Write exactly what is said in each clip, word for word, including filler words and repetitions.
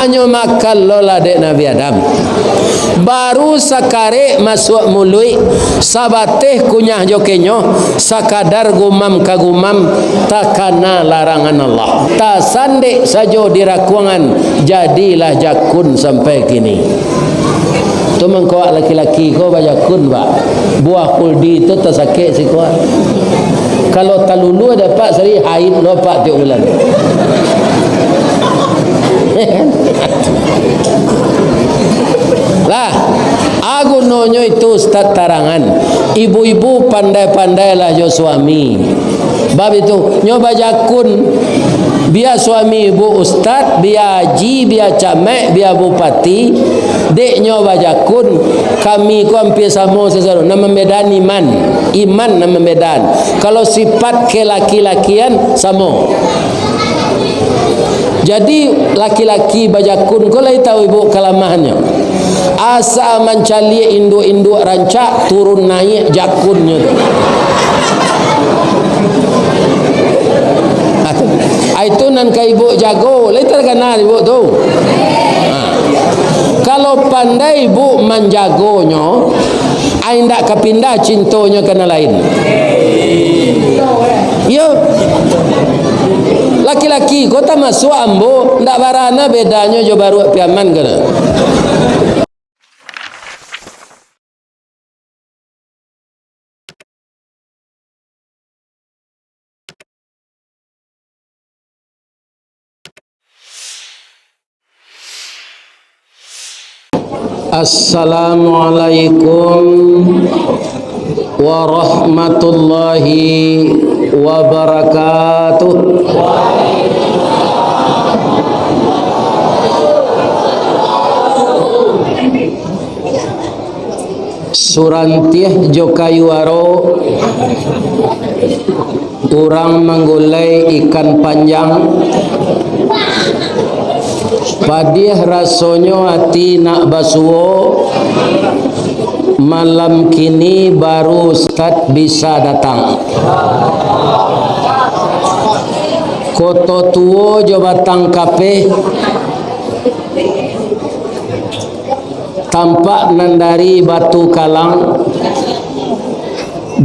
Anyo makan lo lah dek Nabi Adam. Baru sakarek masuak muluik, sabateh kunyah jo kenyo, sakadar gumam ka gumam, takana larangan Allah. Tasandek sajo di rakuangan, jadilah jakun sampai kini. Tu mangko awak laki-laki ko bajakun, Pak. Buah kuldi tu tasakek siko. Kalau talulu dapat sari haid lo, Pak, tiok bulan. Lah, a gunonyo itu Ustaz tarangan. Ibu-ibu pandai-pandailah jo suami. Bab itu, nyo bajakun, bia suami ibu ustad, bia haji, bia camat, bia bupati, dek nyo bajakun, kami ko ampia samo sasaro, nan mambedaan iman, iman nan mambedaan. Kalau sipat kelaki-lakian, samo. Jadi, laki-laki bajakun ko lai tahu ibu kalamahannyo. Asa mancaliak induak-induak rancak, turun naiak jakunnyo tu. Ah, tu. Ah, itu nan ka ibu jago, lai takana ibu tu. Ah. Kalau pandai ibu manjagonyo, ai indak ka pindah cintonyo ka nan lain. Iyo. Laki-laki ko tamasuak ambo, ndak barana bedanyo jo baruak piaman ko nah. Assalamualaikum warahmatullahi wabarakatuh. Surantiah jo kayu aro, urang manggulai ikan panjang. Padiah rasonyo ati nak basuo, malam kini baru Ustad bisa datang. Koto Tuo jo Batang Kapeh, tampak nan dari Batu Kalang,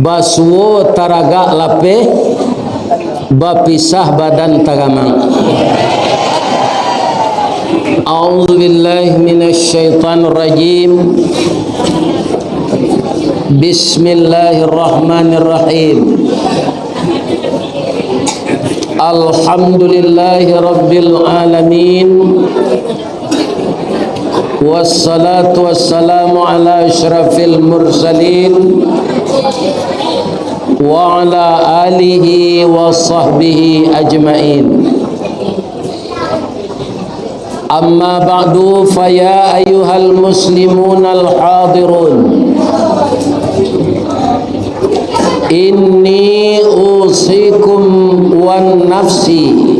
basuo taragak lapeh, bapisah badan tagamang. A'udzubillahi minasyaitonirrajim. Bismillahirrahmanirrahim. Alhamdulillahi rabbil alamin. Wassalatu wassalamu ala asyrafil mursalin wa ala alihi wa sahbihi ajmain. Amma ba'du, fa ya ayyuhal muslimunal hadirun. Inni usikum wa nafsi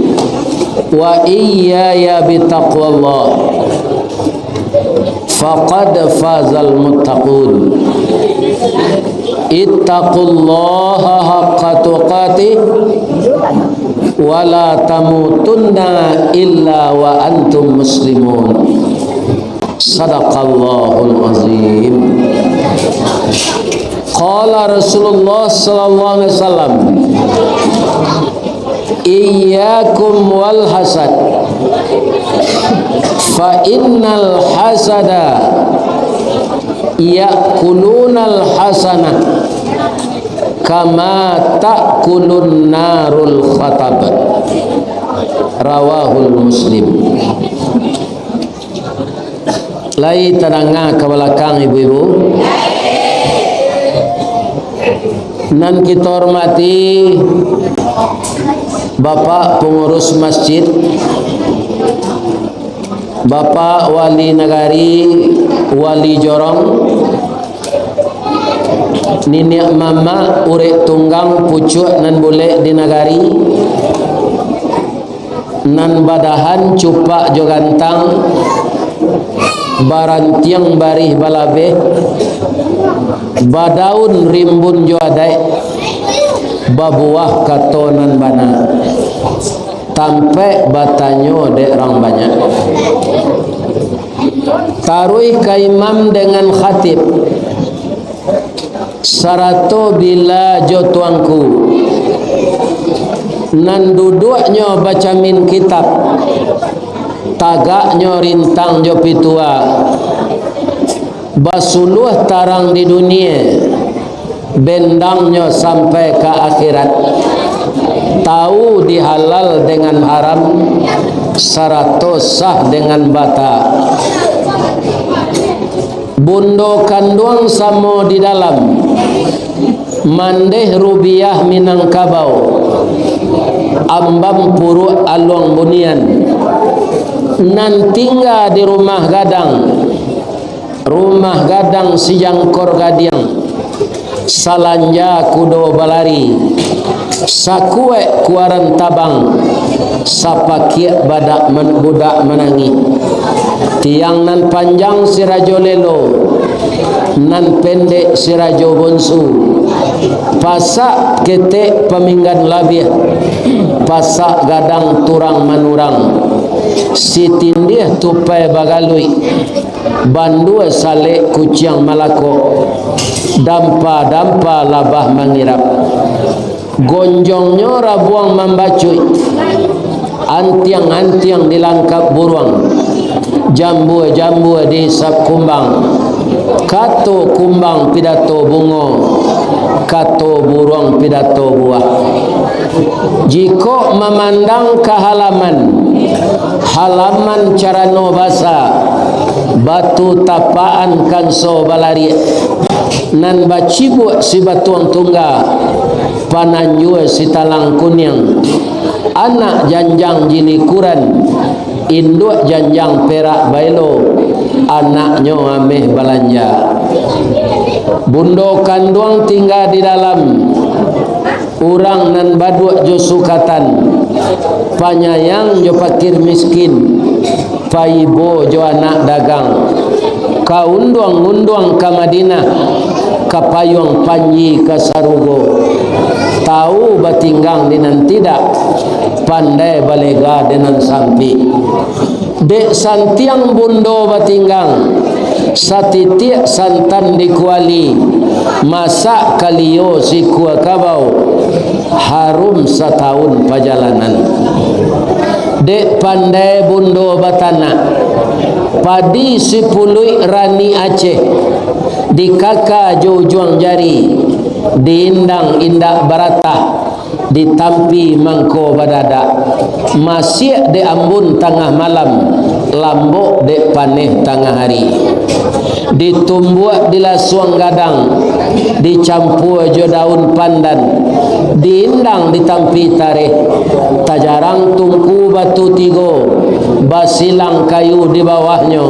wa iyyaya bitaqwallah. Faqad fazal muttaqun. Ittaqullaha haqqa tuqatih wa la tamutunna illa wa antum muslimun. Sadaqallahul azim. Qala Rasulullah sallallahu alaihi wasallam, iyyakum wal hasad, fa innal hasada ya'kulunal hasanah kama ta'kulun narul khatab. Rawahul Muslim. Lai tadanga ka balakang, ibu-ibu? Nan kito hormati Bapak Pangurus Masjid, Bapak Wali Nagari, Wali Jorong, niniak mamak, urek tunggang, pucuak nan bulek di nagari, nan badahan cupak jo gantang, barantiang barih balabeh, badaun rimbun jo adaik, babuah kato nan bana. Tampek batanyo dek urang banyak. Taruih ka imam dengan khatib, sarato bila jo tuanku, nan duduaknyo bacamin kitab, tagaknyo rintang jo pitua, basuluah tarang di dunie, bendangnyo sampai ka akhirat, tahu di halal dengan haram, sarato sah dengan bata. Bundo kanduang samo di dalam, mandeh rubiah Minangkabau, ambam puruak aluang bunian, nan tingga di rumah gadang, rumah gadang sijangkor gadiang, salanja kudo balari, sakuek kuaran tabang, sapakiak badak man-, budak manangih. Tiang nan panjang si Rajo Lelo, nan pendek si Rajo Bonsu, pasak ketek paminggan labiah, pasak gadang turang manurang, sitindih tupai bagaluik, bandua salek kuciang malakok, dampa-dampa labah mangirap. Gonjongnyo rabuang mambacuik, antiang-antiang dilangkap buruang, jambua-jambua diisap kumbang, kato kumbang pidato bungo, kato buruang pidato buah. Jikok mamandang ka halaman, halaman carano basa, batu tapaan kanso balariak, nan bacibuak si batuang tungga, pananjua si talang kuniang, anak janjang jilikuran, induak janjang perak baelo, anaknyo ameh balanja. Bundo kanduang tingga di dalam, urang nan baduak jo sukatan, panyayang jo pakir miskin, paibo jo anak dagang, ka unduang-unduang ka Madinah, ka payuang panji ka sarugo, tahu batinggang di nan tidak, pandai balega di nan sampik. Dek santiang bundo batinggang, satitiak santan di kuali, masak kalio sikua kabau, harum satahun pajalanan. Dek pandai bundo batanak, padi sipuluik rani Aceh, dikaka jo ujuang jari, diindang indak baratah, ditampi mangko badadak, masiak dek ambun tangah malam, lambok dek paneh tangah ari. Ditumbuak di lasuang gadang, dicampua jo daun pandan, diindang ditampi tareh, tajarang tungku batu tigo, basilang kayu di bawahnyo,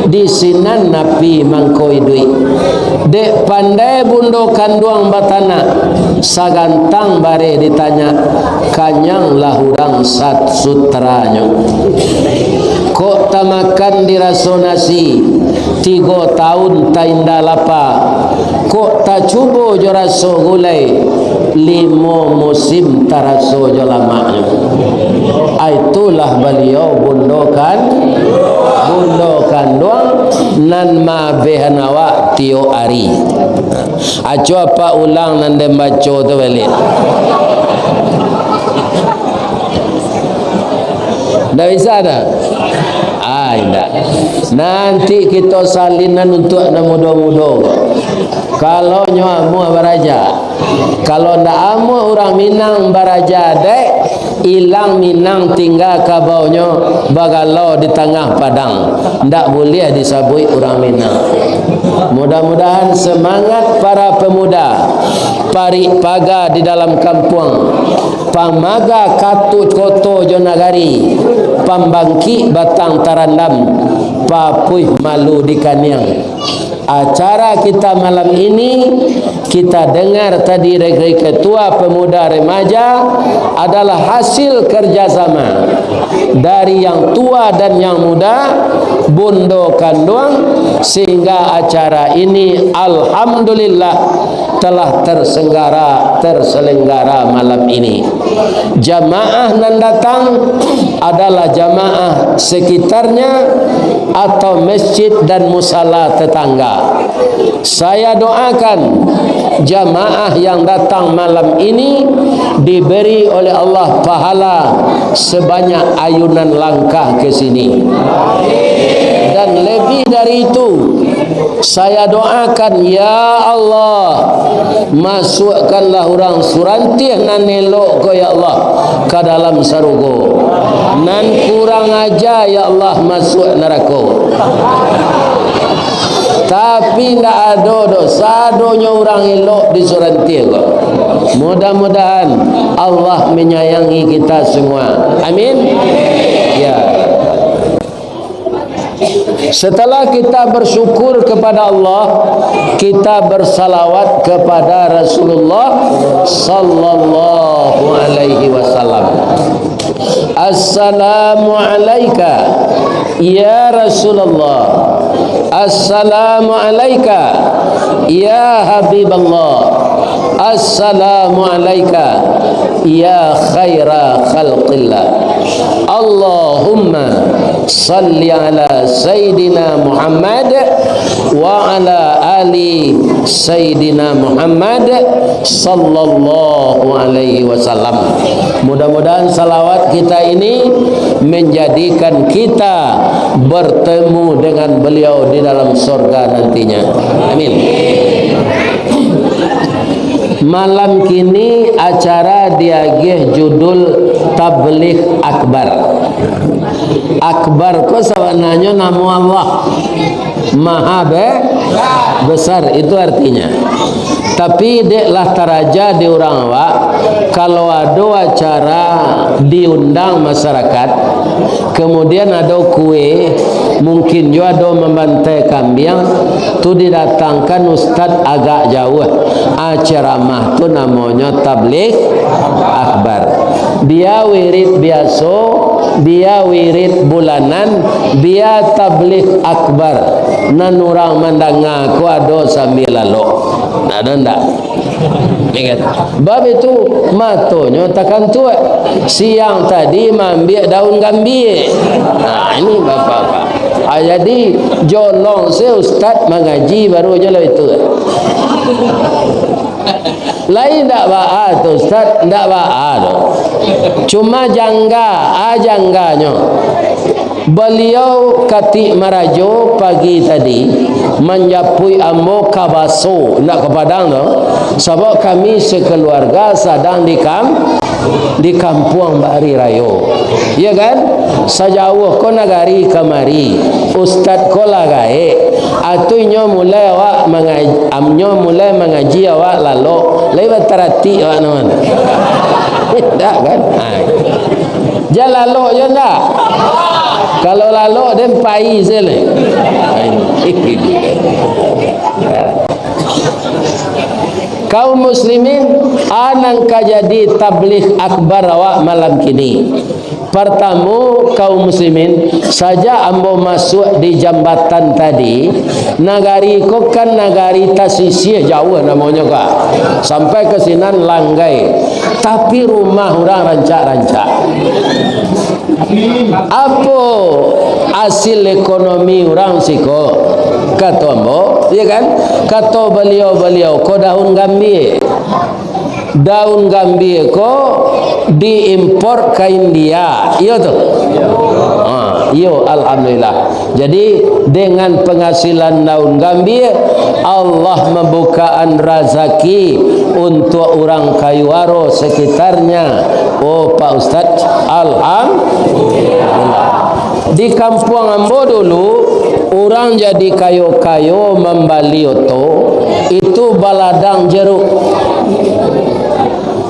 di sinan api mangko iduik. Dek pandai bundo kanduang batanak, sagantang bareh ditanyak, kanyanglah urang sat-, sutranyo. Kok tamakan di raso nasi, tigo taun tainda lapa. Kok tacubo jo raso gulai, limo musim taraso jo lamaknyo. Ah, itulah baliau bundo kan-, bundo kanduang nan maabehan awak tiok ari. Aco apak ulang nan den baco tu baliak. Ndak bisa dah? Ah, indak. Nanti kito salinan untuak nan mudo-mudo. Kalau nyo amuah baraja. Kalau ndak amuah urang Minang baraja, dek, ilang Minang tingga kabaunyo bagalau di tangah padang. Ndak buliah disabuik urang Minang. Mudah-mudahan semangat para pemuda, parik paga di dalam kampuang, pamaga katuak koto jo nagari, pambangkik batang tarandam, papuih malu di kaniang. Acara kita malam ini, kita dengar tadi dari Ketua Pemuda Remaja, adalah hasil kerjasama dari yang tua dan yang muda, bundo kanduang, sehingga acara ini, alhamdulillah, telah tersenggara, terselenggara malam ini. Jamaah nan datang adalah jamaah sekitarnya atau masjid dan musala tetangga. Saya doakan jamaah yang datang malam ini diberi oleh Allah pahala sebanyak ayunan langkah ke sini. Dan lebih dari itu, saya doakan, ya Allah, masukkanlah urang Surantih nan elok ko, ya Allah, ka dalam sarugo. Nan kurang aja, ya Allah, masuk narako. Tapi ndak ado doh, sadonyo urang elok di Surantih ko. Mudah-mudahan Allah menyayangi kita semua. Amin. Ya. Setelah kita bersyukur kepada Allah, kita bersalawat kepada Rasulullah sallallahu alaihi wasallam. Assalamu alaika, ya Rasulullah. Assalamu alaika, ya Habiballah. Assalamu alaika, ya khaira khalqillah. Allahumma salli ala Sayyidina Muhammad wa ala ali Sayyidina Muhammad sallallahu alaihi wasallam. Mudah-mudahan salawat kita ini menjadikan kita bertemu dengan beliau di dalam sorga nantinya. Amin. Malam kini acara diagiah judul Tabligh Akbar. Akbar ko sabananyo namo Allah. Maha be-, besar, itu artinya. Tapi dek lah taraja di urang awak, kalau ado acara diundang masyarakat, kemudian ado kue, mungkin juo ado mambantai kambiang, tu didatangkan ustad agak jauah. Ah, ceramah tu namonyo tabligh akbar. Bia wirid biaso, bia wirid bulanan, bia tabligh akbar. Nan urang mandanga ko ado sambia lalok. Ado ndak? Ya kan? Bab itu, matonyo takantuak. Siang tadi maambiak daun gambia. Nah, ini bapak-bapak. Ah, jadi, jolong se ustad mangaji, baru nyo lah itu. Lai ndak baa tu, Ustaz? Ndak baa tu. Cuma jangga, ah, jangganyo. Baliau katik marajo pagi tadi, manjapuik ambo ka Baso, ndak ka Padang tu, sabab kami sakaluarga sadang di kam-, di kampuang bari rayo. Iyo kan? Sajauah ko nagari kamari, ustad ko lah gaek. Atu inyo mulai awak manga-, am-, nyo mulai mangaji awak lalok, lai bataratik awak naman. Ndak kan? Ha. Jan lalok jo ndak? Kalau lalok, den pai se lai. Kaum muslimin, a nan ka jadi tabligh akbar awak malam kini. Partamo, kaum muslimin, sajak ambo masuak di jambatan tadi, nagari ko kan nagari tasisiah jauah namonyo ka. Sampai ka sinan langgai. Tapi rumah urang rancak-rancak. Apo asil ekonomi urang siko? Kato ambo, iyo kan? Kato baliau-baliau ko daun gambia. Daun gambia ko diimpor ka India, iyo tu? Ha, iyo, alhamdulillah. Jadi, dengan penghasilan daun gambia, Allah mambukaan razaki untuak urang Kayu Aro sekitarnya. Oh, Pak Ustaz, alhamdulillah. Di kampuang ambo dulu, urang jadi kayo-kayo mambali oto, itu baladang jeruk.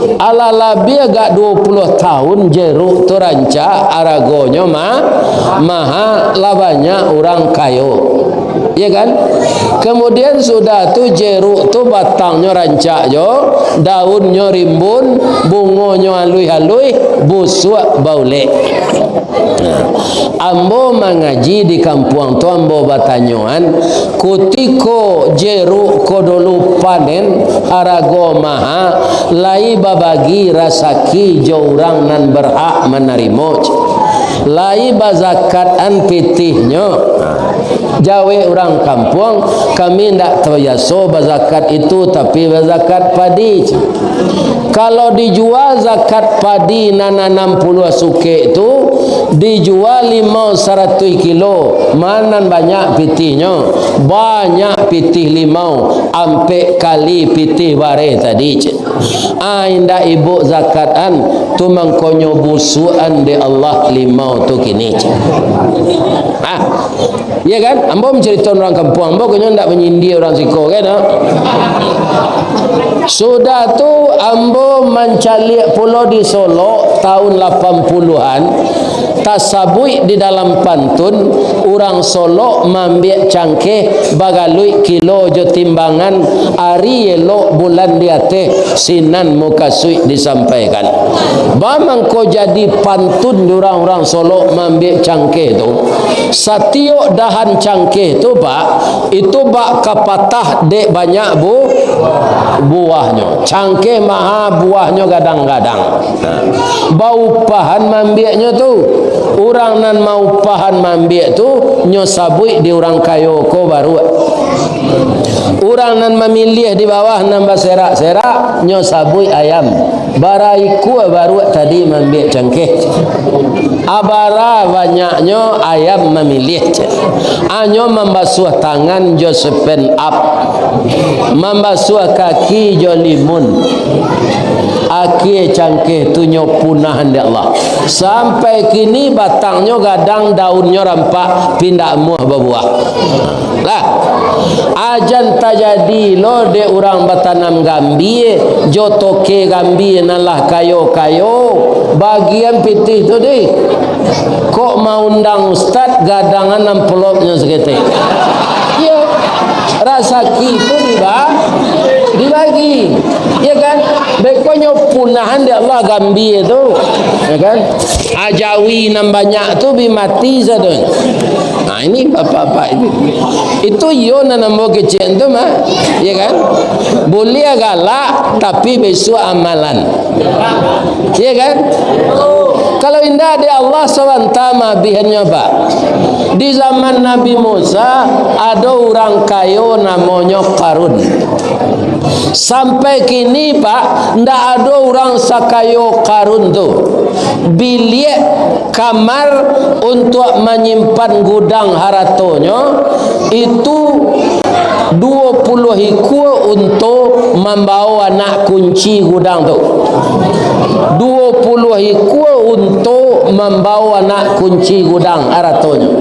Alah labiah agak duo puluah tahun jeruk tu rancak, aragonyo ma-, maha, lah banyak urang kayo. Ya kan? Kemudian sudah tu jeruk tu batangnyo rancak jo, daunnyo rimbun, bungonyo aluih-aluih, busuak baulek. Nah, ambo mangaji di kampuang tu, ambo batanyoan, kutiko jeruk ko dulu panen, harago maha, lai babagi rasaki jo urang nan berhak manarimo, lai bazakatan pitihnyo. Jawek urang kampuang, kami ndak tabiaso bazakat itu, tapi bazakat padi. Kalau dijua zakat padi nan anam puluah sukek tu, dijua limau saratuih kilo, ma nan banyak pitihnyo? Banyak pitih limau, ampek kali pitih bareh tadi, cek. Ah, indak ibuk zakatan, tu mangkonyo busukan dek Allah limau tu kini, cek. Ah. Iya kan? Ambo mancarito urang kampuang, ambo konyo ndak manyindia urang siko, kan, ah? Sudah tu, ambo mancaliak pulo di Solok tahun lapan puluhan, tasabuik di dalam pantun, urang Solok maambiak cangkeh, bagaluik kilo jo timbangan, ari elok bulan di ateh, sinan mukasuik disampaikan. Ba mangko jadi pantun di urang-urang Solok maambiak cangkeh tu. Satiok dahan cangkeh tu, Pak, itu bak kapatah dek banyak bu-, buahnyo. Cangkeh maha, buahnyo gadang-gadang. Nah, baupahan maambiaknyo tu. Urang nan maupahan maambiak tu, nyo sabuik di urang kayo ko baruak. Urang nan mamiliah di bawah nan baserak-serak, nyo sabuik ayam. Bara ikua baruak tadi maambiak cangkeh. A bara banyaknyo ayam mamiliah, cek. Anyo mambasuah tangan jo sepen up, mambasuah kaki jo limun. Akie cangkeh tu nyo punahan dek Allah. Sampai kini batangnyo gadang, daunnyo rampak, pindak muah babuah. Lah, ajan tajadi lo dek urang batanam gambie, jo toke gambie nan lah kayo-kayo, bagian pitih tu dih. Kok maundang ustad, gadangan amplopnyo saketek. Iyo, rasaki tu diba-, dibagi. Iyo kan? Bekonyo punahan dek Allah gambie tu. Iyo kan? Ajawi nan banyak tu bi mati sado. Nah, ini bapak-bapak itu. Itu iyo nan ambo kecek tu mah. Iyo kan? Buliah galak, tapi bisuak amalan. Iyo kan? Kalau indak dek Allah sabanta mah abihannyo, Pak. Di zaman Nabi Musa, ado urang kayo namonyo Karun. Sampai kini, Pak, ndak ado urang sakayo Karun tu. Biliak kamar untuak manyimpan gudang haratonyo, itu duo puluah ikua unto mambao anak kunci gudang tu. Duo puluah ikua unto mambao anak kunci gudang haratonyo.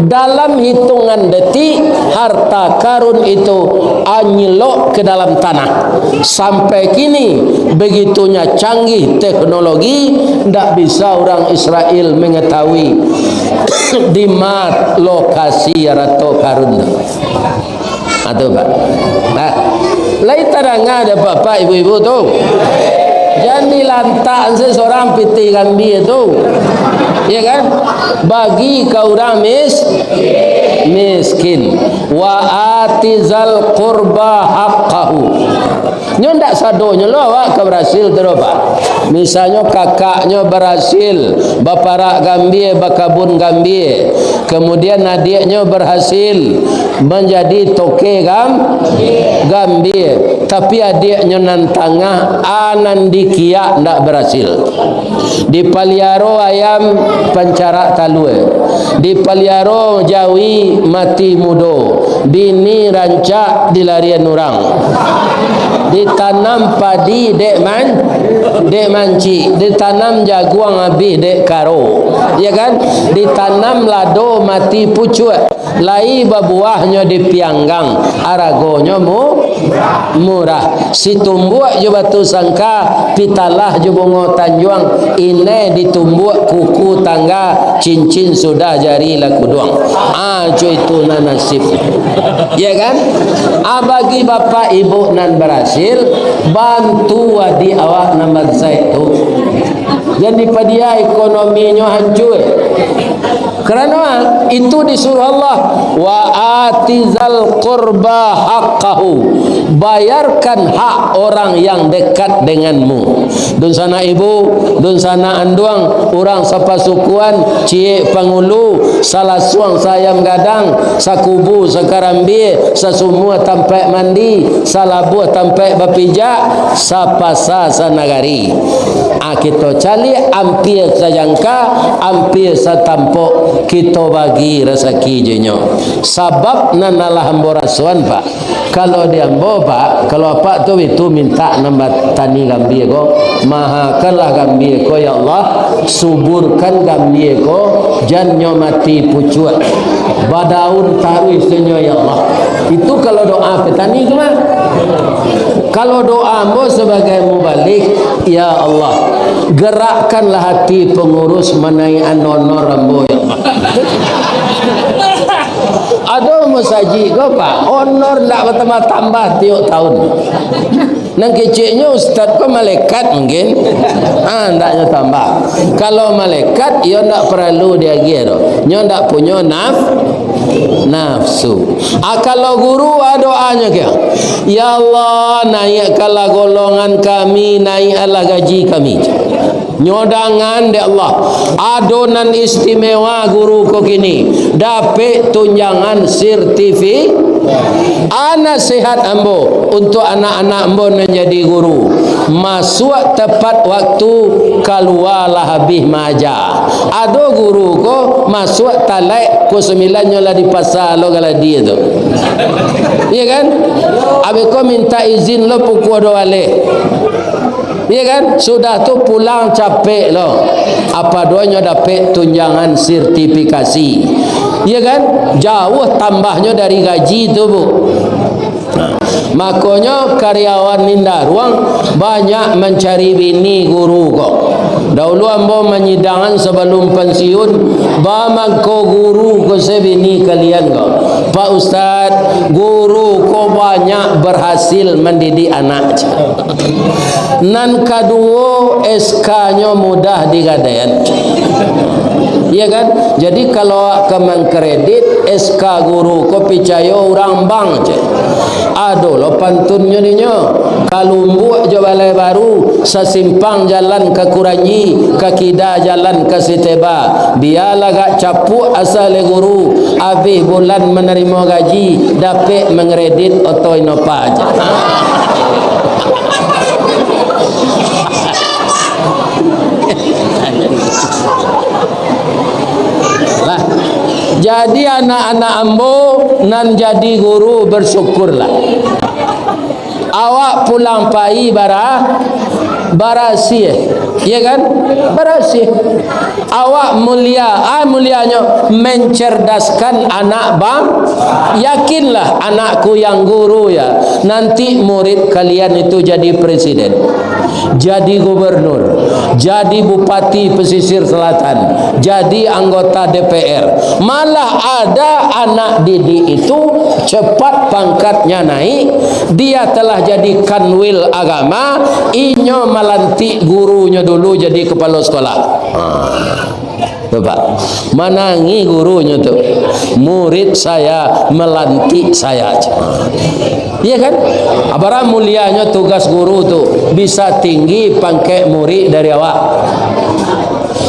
Dalam hitungan detik, harta Karun itu anyelok ke dalam tanah. Sampai kini, begitunya canggih teknologi, ndak bisa urang Israel mengetahui di ma lokasi harato Karun tu. Ha, tu, Pak. Nah, lai tadanga dek bapak, ibu-ibu tu? Jan dilantak se sorang pitih gambie tu. Ya kan? Bagi ka urang mis-, miskin. Wa ati zal qurba haqqahu. Nyo ndak sadonyo lo awak ka barasil tu doh, Pak. Misalnyo kakaknyo barasil baparak gambie, bakabun gambie, kemudian adiaknyo barasil manjadi toke gam-, gambie, tapi adiaknyo nan tangah, a nan dikiak ndak barasil. Dipaliaro ayam pancarak talua, dipaliaro jawi mati mudo, bini rancak dilarian urang. Ditanam padi dek man-, dek mancik, ditanam jaguang abih dek karo, ya kan? Ditanam lado mati pucuak. Lai babuahnyo di pianggang, aragonyo mu-, murah. Situmbuak jo batu sangka, pitalah jo bungo tanjuang, inai ditumbuak kuku tangga, cincin sudah jari lah kuduang. Ah, co itu nan nasib. Ya kan? Ah, bagi bapak ibu nan barasil, bantu adiak awak nan bansaik tu. Jan dipadia ekonominyo hancua. Karano itu disuruah Allah, "Wa atizal qurba haqqahu." Bayarkan hak orang yang dekat denganmu. Dunsanak ibu, dunsanak anduang, urang sapasukuan, ciek pangulu, salasuang saayam gadang, sakubu sakarambia, sasumua tampaik mandi, salabuah tampaik bapijak, sapasa sanagari. Ah, kito caliak ampia sajangka, ampia satampok, kito bagi rasaki jo inyo. Sabab nan alah ambo rasoan, Pak. Kalau di ambo, Pak, kalau apak tu itu mintak nan batani gambia ko, mahakanlah gambia ko, ya Allah, suburkan gambia ko, jan nyo mati pucuak, badaun taruih sanyo, ya Allah. Itu kalau doa petani tu mah. Kalau doa ambo sabagai mubalig, ya Allah, gerakkanlah hati pangurus manaiakan honor ambo, ya Allah. Ado masajik ko, Pak, honor ndak batambah-tambah tiok tahun. Nan keceknyo ustaz ko malaikat mungkin. Ah, ndaknyo tambah. Kalau malaikat, iyo ndak paralu diagiah doh. Nyo ndak punyo naf-, nafsu. Ah, kalau guru, ah, doanyo kio, "Ya Allah, naikkanlah golongan kami, naikkanlah gaji kami." Nyo dangan dek Allah, ado nan istimewa guru ko kini, dapek tunjangan sertifi-, ah, nasihat ambo untuak anak-anak ambo nan jadi guru, masuak tepat waktu, kalua lah abih maaja. Ado guru ko masuak talaik, pukua sambilan nyo lah di pasa lo galadi tu. Iyo kan? Abih ko mintak izin lo pukua duo baleh. Iyo kan? Sudah tu pulang capek lo. Apa duonyo dapek tunjangan sertifikasi. Iyo kan? Jauah tambahnyo dari gaji tu, Bu. Nah, makonyo karyawan Indaruang banyak mancari bini guru ko. Dahulu ambo manyidangan sabalum pansiun, ba mangko guru ko se bini kalian ko. Pak Ustaz, guru ko banyak berhasil mandidik anak. Nan kaduo, S K-nyo mudah digadaian. Iyo kan? Jadi, kalau awak ka mangkredit, S K guru ko picayo urang bank je. Ado lo pantunnyo dinyo. Ka Lumbuk jo Balai Baru, sasimpang jalan ka Kuranji, ka kida jalan ka Siteba. Bialah agak capuak asa le guru, abih bulan manarimo gaji, dapek mangkredit oto Innova je. Lah. Jadi anak-anak ambo nan jadi guru, bersyukurlah. Awak pulang pai bara-, barasiah. Iyo kan? Barasiah. Awak mulia, ah, mulianyo mencerdaskan anak bang-, yakinlah anakku yang guru ya, nanti murid kalian itu jadi presiden, jadi gubernur, jadi bupati pesisir selatan, jadi anggota D P R. Malah ada anak didik itu cepat pangkatnya naik, dia telah jadi kanwil agama, inyo malantik gurunyo dulu jadi kepala sekolah. Ha. Nampak? Manangih gurunyo tu. "Murid saya melantik saya." Iyo kan? Apo mulianyo tugas guru tu, bisa tinggi pangkek murid dari awak.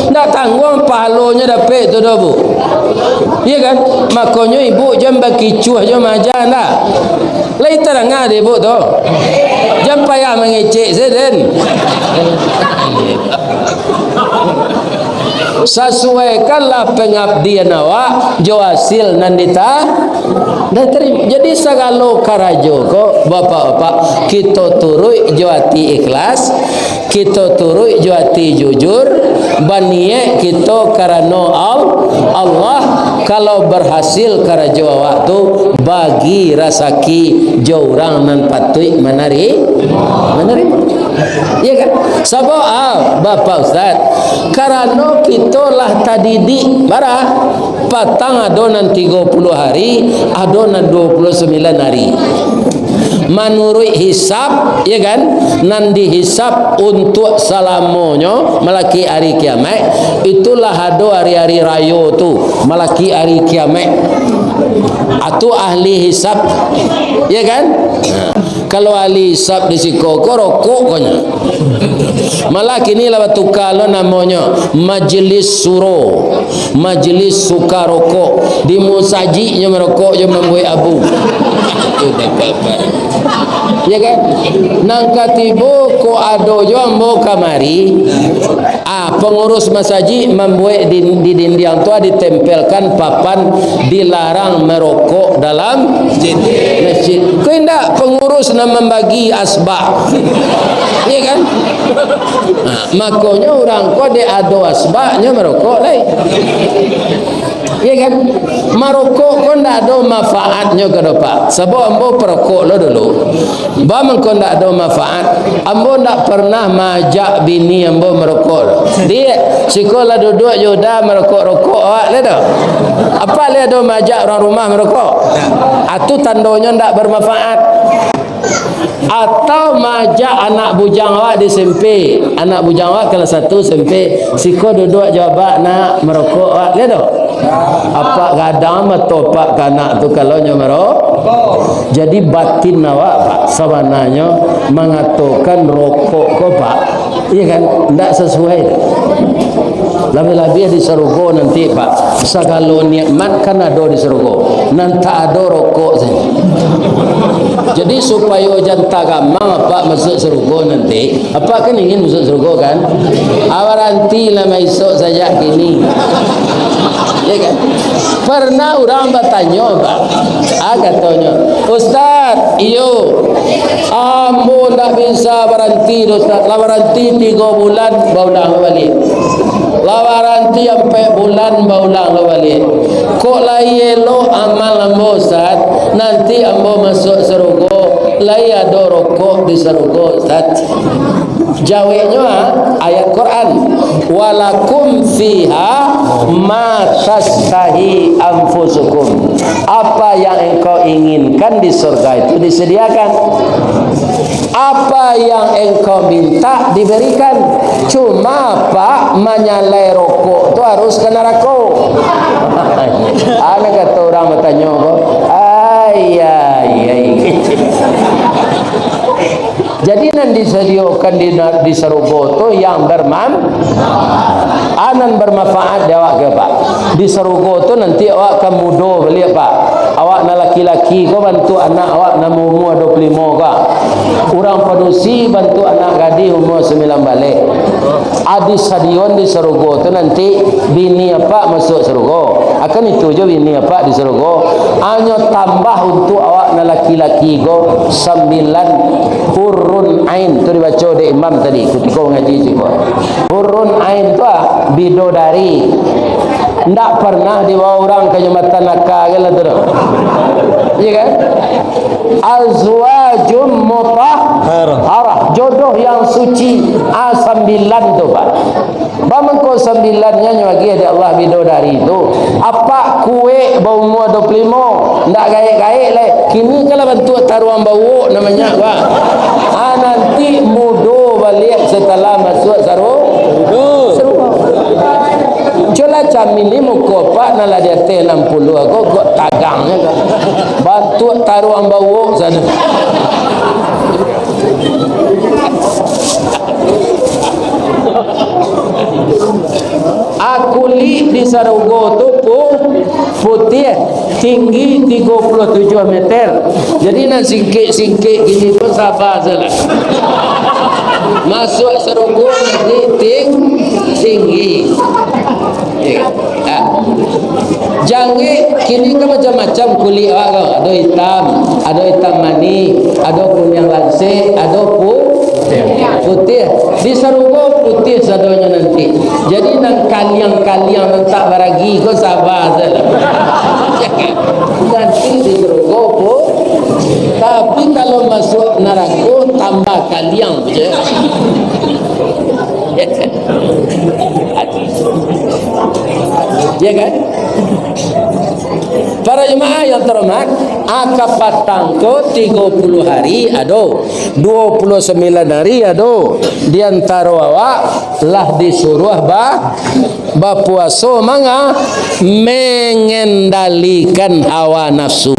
Ndak tangguang pahalonyo dapek tu doh, Bu. Iyo kan? Makonyo ibu jan bakicuah jo maaja ndak. Lai tadanga dek ibu tu. Jan payah mangecek se den. Sasuaikanlah pangabdian awak jo hasil nan dita-, ditarimo. Jadi, sagalo karajo ko, bapak-bapak, kito turuik jo ati ikhlas, kito turuik jo ati jujur, baniaik kito karano Al-, Allah. Kalau barhasil karajo awak tu, bagi rasaki jo urang nan patuik manari-, manarimo. Iyo kan? Sabab, ah, Bapak Ustaz, karano kito lah tadidik, bara? Patang ado nan tigo puluah hari, ado nan duo puluah sambilan hari. Manuruik hisab, ya kan, nan dihisab untuak salamonyo malakik ari kiamaik, itulah ado ari-ari rayo tu, malakik ari kiamaik. Atu ahli hisab, ya kan? Nah, kalau ahli hisab di siko ko rokok ko nyo. Malah kini lah batuka lo namonyo, majelis suro, majelis suka rokok. Di musajiknyo marokok jo mambuek abu. Ya kan? Nan katibo ko ado jo ambo kamari, ah, pangurus masajik mambuek di, di dindiang tu, ah, ditempelkan papan dilarang marokok dalam masjid. Ko indak pangurus nan mambagi asbak. Ya kan? Nah, makonyo urang ko dek ado asbaknyo marokok lai. Ya kan? Marokok ko ndak ado manfaatnyo ka dopak. Sabab ambo parokok lo dulu. Ba mangko ndak ado manfaat. Ambo ndak pernah maajak bini ambo marokok lo. Diak, siko lah duduak jo uda marokok-rokok awak lai doh. Apak lai ado maajak urang rumah marokok? Atu tandonyo ndak bermanfaat. Atau maajak anak bujang awak di S M P, anak bujang awak kelas satu S M P, siko duduak jo abak nak marokok awak, lai doh? Apak gadang mato apak ka anak tu kalau nyo marokok. Jadi batin awak, Pak, sabananyo mangatokan rokok ko, Pak, Iya kan? Ndak sasuai. Labiah-labiah di sarugo nanti, Pak. Sagalo nikmat kan ado di sarugo. Nan tak ado rokok sajo. Jadi, supayo jan tagamang apak masuak sarugo nanti. Apak kan ingin masuak sarugo, kan? Ah, barantilah maisok sajak kini. Iya kan? Pernah urang batanyo, Pak. Ah, katonyo, "Ustaz, iyo, ambo ndak bisa baranti doh, Ustaz. Lah baranti tigo bulan, baulang baliak. Lah baranti ampek bulan, baulang baliak. Kok lai elok amal ambo, Ustaz? Nanti ambo masuak sarugo, lai ado rokok di sarugo, Ustaz." Jaweknyo, ah, ayat Quran, "Walakum fiha ma tastahi anfusukum." Apa yang engkau inginkan di surga itu disediakan. Apa yang engkau minta diberikan. Cuma, Pak, manyalai rokok tu harus ka narako. Ana kato urang batanyo ko, ai, ai, ai. Jadi, nan disadiokan di na-, di sarugo tu yang berman-, ah, nan bermanfaat di awak ke, Pak? Di sarugo tu nanti awak ka mudo baliak, Pak. Awak nan laki-laki ko bantuak anak awak nan baumua duo puluah limo ko. Urang padusi bantuak anak gadih umua sambilan baleh. Adi sadion di sarugo tu nanti bini apak masuak sarugo. Akan itu jo bini apak di sarugo. Hanyo tambah untuak awak nan laki-laki ko sambilan hurun ain tu dibaco dek imam tadi kutiko mangaji siko. Hurun ain tu, ah, bidodari. Ndak pernah dibawa urang ka Jambatan Naka kan lah tu doh. Iya kan? Azwajum mutahharah. Jodoh yang suci. Ah, sambilan tu, Pak. Bamangko sambilannyo nyo agiah dek Allah bidodari tu. Apak kuek baumua duo puluah limo, ndak gaek-gaek lai. Kini kan lah bantuak taruang bawok namonyo, Pak. Ah, nanti mudo baliak satalah masuak saru-, sarugo. Cubolah camili muko apak nan lah di ateh anam puluah ko, kok tagangnyo ko. Bantuak taruang bawok sajo. Ah, kulik di sarugo tu pu-, putiah, tinggi tigo puluah tujuah meter. Jadi, nan singkek-singkek kini pun saba sajolah. Masuak sarugo nanti ting-, tinggi. Ya. Ah. Jangek kini kan macam-macam kulik awak ko. Ado itam, ado itam manih, ado kuniang lansek, ado pu-, putiah. Di sarugo putiah sadonyo nanti. Jadi nan kaliang-kaliang nan tak baragi ko saba sajolah. Nanti di sarugo pu-, tapi kalau masuak narako tambah kaliang je. Ya kan? Para Jamaah yang terhormat, a, kapatang ko tigo puluah hari ado, duo puluah sambilan hari ado, di antaro awak lah disuruah ba-, bapuaso manga-, mengendalikan hawa nafsu.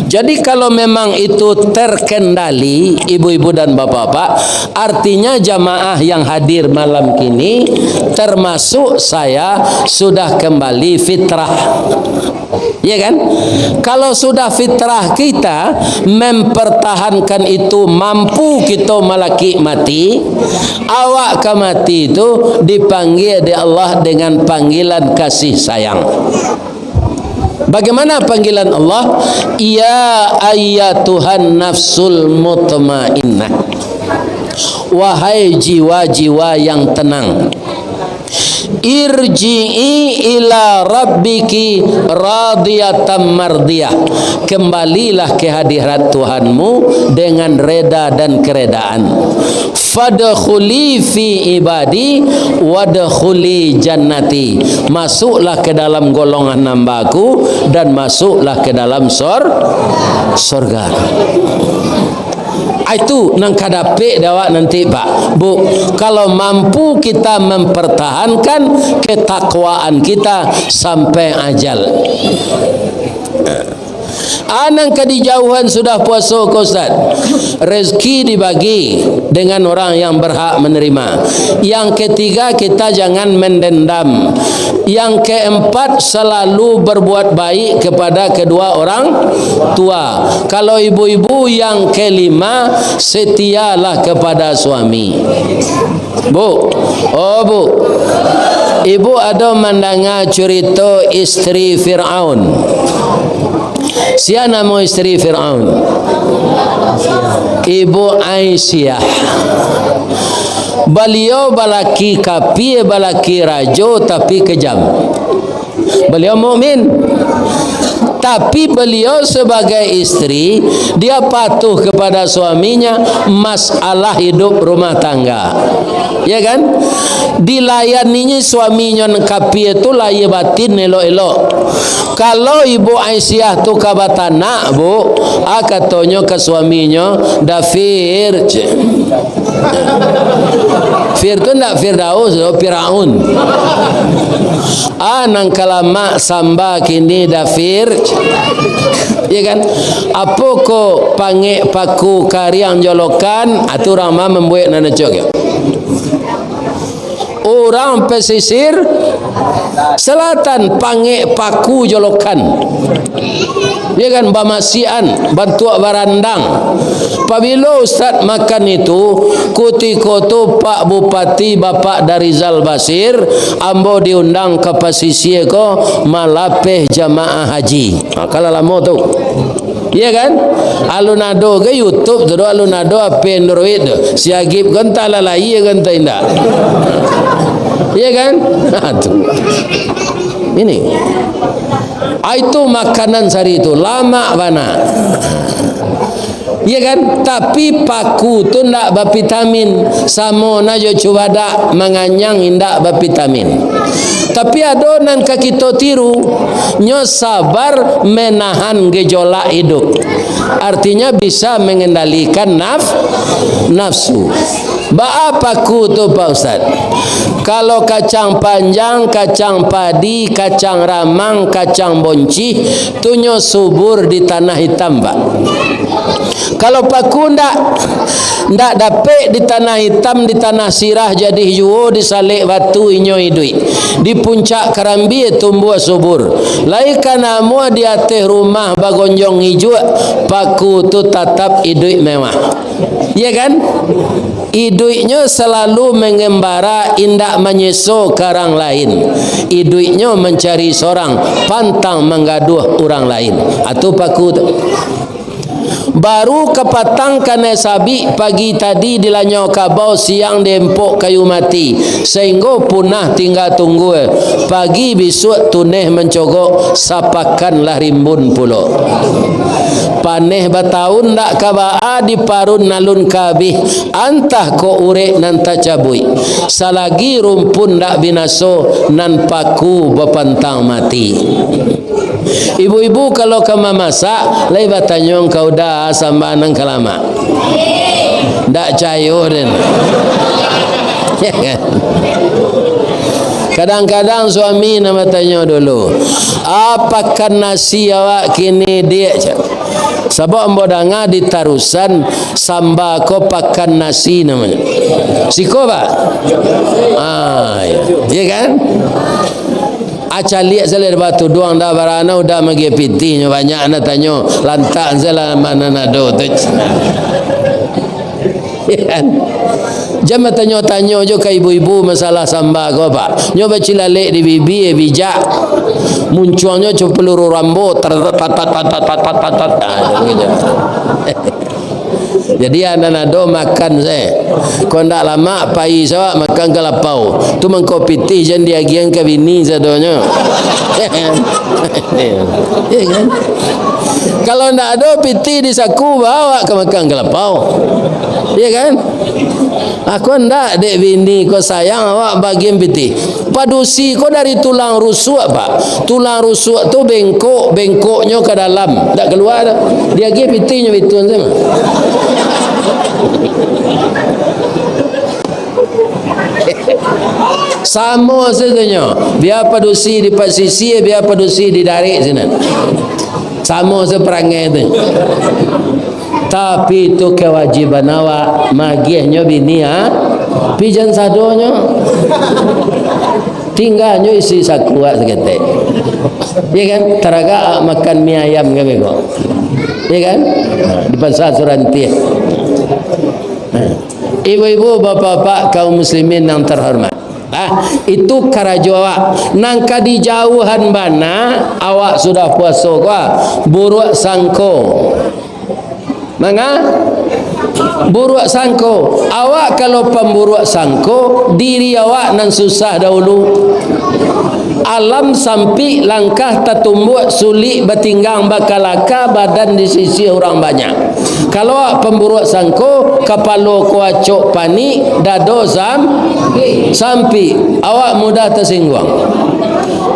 Jadi, kalau memang itu terkendali, ibu-ibu dan bapak-bapak, artinya jamaah yang hadir malam kini, termasuk saya, sudah kembali fitrah. Ya kan? Kalau sudah fitrah kita, mempertahankan itu, mampu kita malakik mati, awak ka mati itu dipanggil dek Allah dengan panggilan kasih sayang. Bagaimana panggilan Allah? "Ya ayyatuhan nafsul mutmainnah." Wahai jiwa-jiwa yang tenang. "Irji'i ila rabbiki radiyatan mardiyah." Kembalilah ke hadirat Tuhanmu dengan reda dan keredaan. "Fadkhuli fi ibadi, wadkhuli jannati." Masuklah ke dalam golongan hamba-Ku, dan masuklah ke dalam sor-, sorga-Ku. Ah, itu nan ka dapek dek awak nanti, Pak, Bu, kalau mampu kita mempertahankan ketakwaan kita sampai ajal. Ah, nan ka dijauhan sudah puaso ko, Ustaz. Rezeki dibagi dengan orang yang berhak menerima. Yang ketiga, kita jangan mendendam. Yang keempat, selalu berbuat baik kepada kedua orang tua. Kalau ibu-ibu, yang kelima, setialah kepada suami. Bu, oh, Bu, ibu ado mandanga curito isteri Firaun? Sia namo isteri Firaun? Ibu Aisyah. Baliau balaki kapia, balaki rajo, tapi kejam. Baliau mukmin. Tapi baliau sebagai isteri, dia patuh kepada suaminya, masalah hidup rumah tangga. Ya kan? Dilayaninya suaminyo nan kapia tu lahia batin elok-elok. Kalau Ibu Aisyah tu ka batanak, Bu, ah, katonyo ka suaminyo, "Dafir," cek. Fir tu ndak Firdaus, Firaun. Ah, nan ka lamak samba kini, Dafir. Ya kan? Apo ko pangek paku kariang jolokan, atu urang ma mambuek nan acok. Urang pesisir selatan pangek paku jolokan. Ya kan, bamasian, bantuak barandang. Pabilo Ustaz makan itu, kutiko tu Pak Bupati, Bapak Darizal Basir, ambo diundang ka pasisia ko malapeh jamaah haji. Ha, kalau lamo tu. Iya kan? Alun ado ge YouTube tu doh, alun ado H P Android tu. Si Agib ko antah lah lahia ko antah indak. Iya kan? Ha, tu. Ini. Ah, itu makanan sari tu, lamak bana. Iya kan? Tapi paku tu ndak bavitamin, samo na jo cubadak, manganyang indak bavitamin. Tapi ado nan ka kito tiru, nyo sabar menahan gejolak idup. Artinya bisa mengendalikan naf-, nafsu. Baa paku tu, Pak Ustaz? Kalau kacang panjang, kacang padi, kacang ramang, kacang boncih, tu nyo subur di tanah itam, Pak. Kalau paku ndak, ndak dapek di tanah itam, di tanah sirah, jadi juo disalek batu inyo iduik. Di puncak karambia tumbuah subur. Lai ka namuah di ateh rumah bagonjong ijuak, paku tu tatap iduik mewah. Iya kan? Iduiknyo salalu mangambara, indak manyeso ka urang lain. Iduiknyo mancari sorang, pantang manggaduah urang lain. Atu paku tu. Baru kapatang kanai sabik, pagi tadi dilanyau kabau, siang diempok kayu mati, sainggo punah tingga tunggua. Pagi bisuak tuneh mancogok, sapakan lah rimbun pulo. Paneh bataun ndak ka baa, diparun alun ka abih, antah kok urek nan tacabuik. Salagi rumpun ndak binaso, nan paku bapantang mati. Ibu-ibu kalau ka mamasak, lai batanyo, "Angkau dah samba nan ka lamak?" Ndak cayo den. Ya kan? Kadang-kadang suami nan batanyo dulu, "Ah, pakan nasi awak kini, Diak?" cak. Sabab ambo danga di Tarusan samba ko pakan nasi namonyo. Siko, Pak? Ah, iya. Iya kan? Ah, caliak salah batuduang dah barana udah magiah pitih nyo banyak nak tanyo lantak salah mana nado tu. Iya kan? Jan batanyo-tanyo jo ka ibu-ibu masalah samba ko, Pak. Nyo bacilalek di bibia, bijak. Muncuangnyo cuma peluru Rambo. Tar, tar, tar, tar. Ah, gitu. Jadi, anan ado makan se. Kok ndak lamak, pai se awak makan ka lapau. Tu mangko pitih jan diagiahan ka bini sadonyo. Iya kan? Kalau ndak ado pitih di saku, bawa ka makan ka lapau. Iya kan? Aku ndak, dek bini ko sayang awak bagian pitih. Padusi ko dari tulang rusuak, Pak. Tulang rusuak tu bengkok, bengkoknyo ka dalam, dak kalua tu. Diagiah pitihnyo itu sajo. Samo sajonyo, bia padusi di pasisia, bia padusi di darek sinan. Samo sajo parangai tu. Tapi itu kewajiban awak, magiahnyo bini, ha? Pi jan sadonyo. Tingganyo isi sakuak saketek. Ya kan? Taragak makan mie ayam kami ko. Ya kan? Di Pasar Surantiah. Ibu-ibu, bapak-bapak, kaum muslimin yang terhormat. Ah, itu karajo awak. Nan ka dijauahan bana, awak sudah puaso ko, ah, buruak sangko. Manga? Buruak sangko. Awak kalau pamburuak sangko, diri awak nan susah dahulu. Alam sampik, langkah tatumbuak, sulik batinggang, bakalaka, badan disisiah urang banyak. Kalau awak pamburuak sangko, kapalo ko acok panik, dado sam-, sampik, awak mudah tasingguang.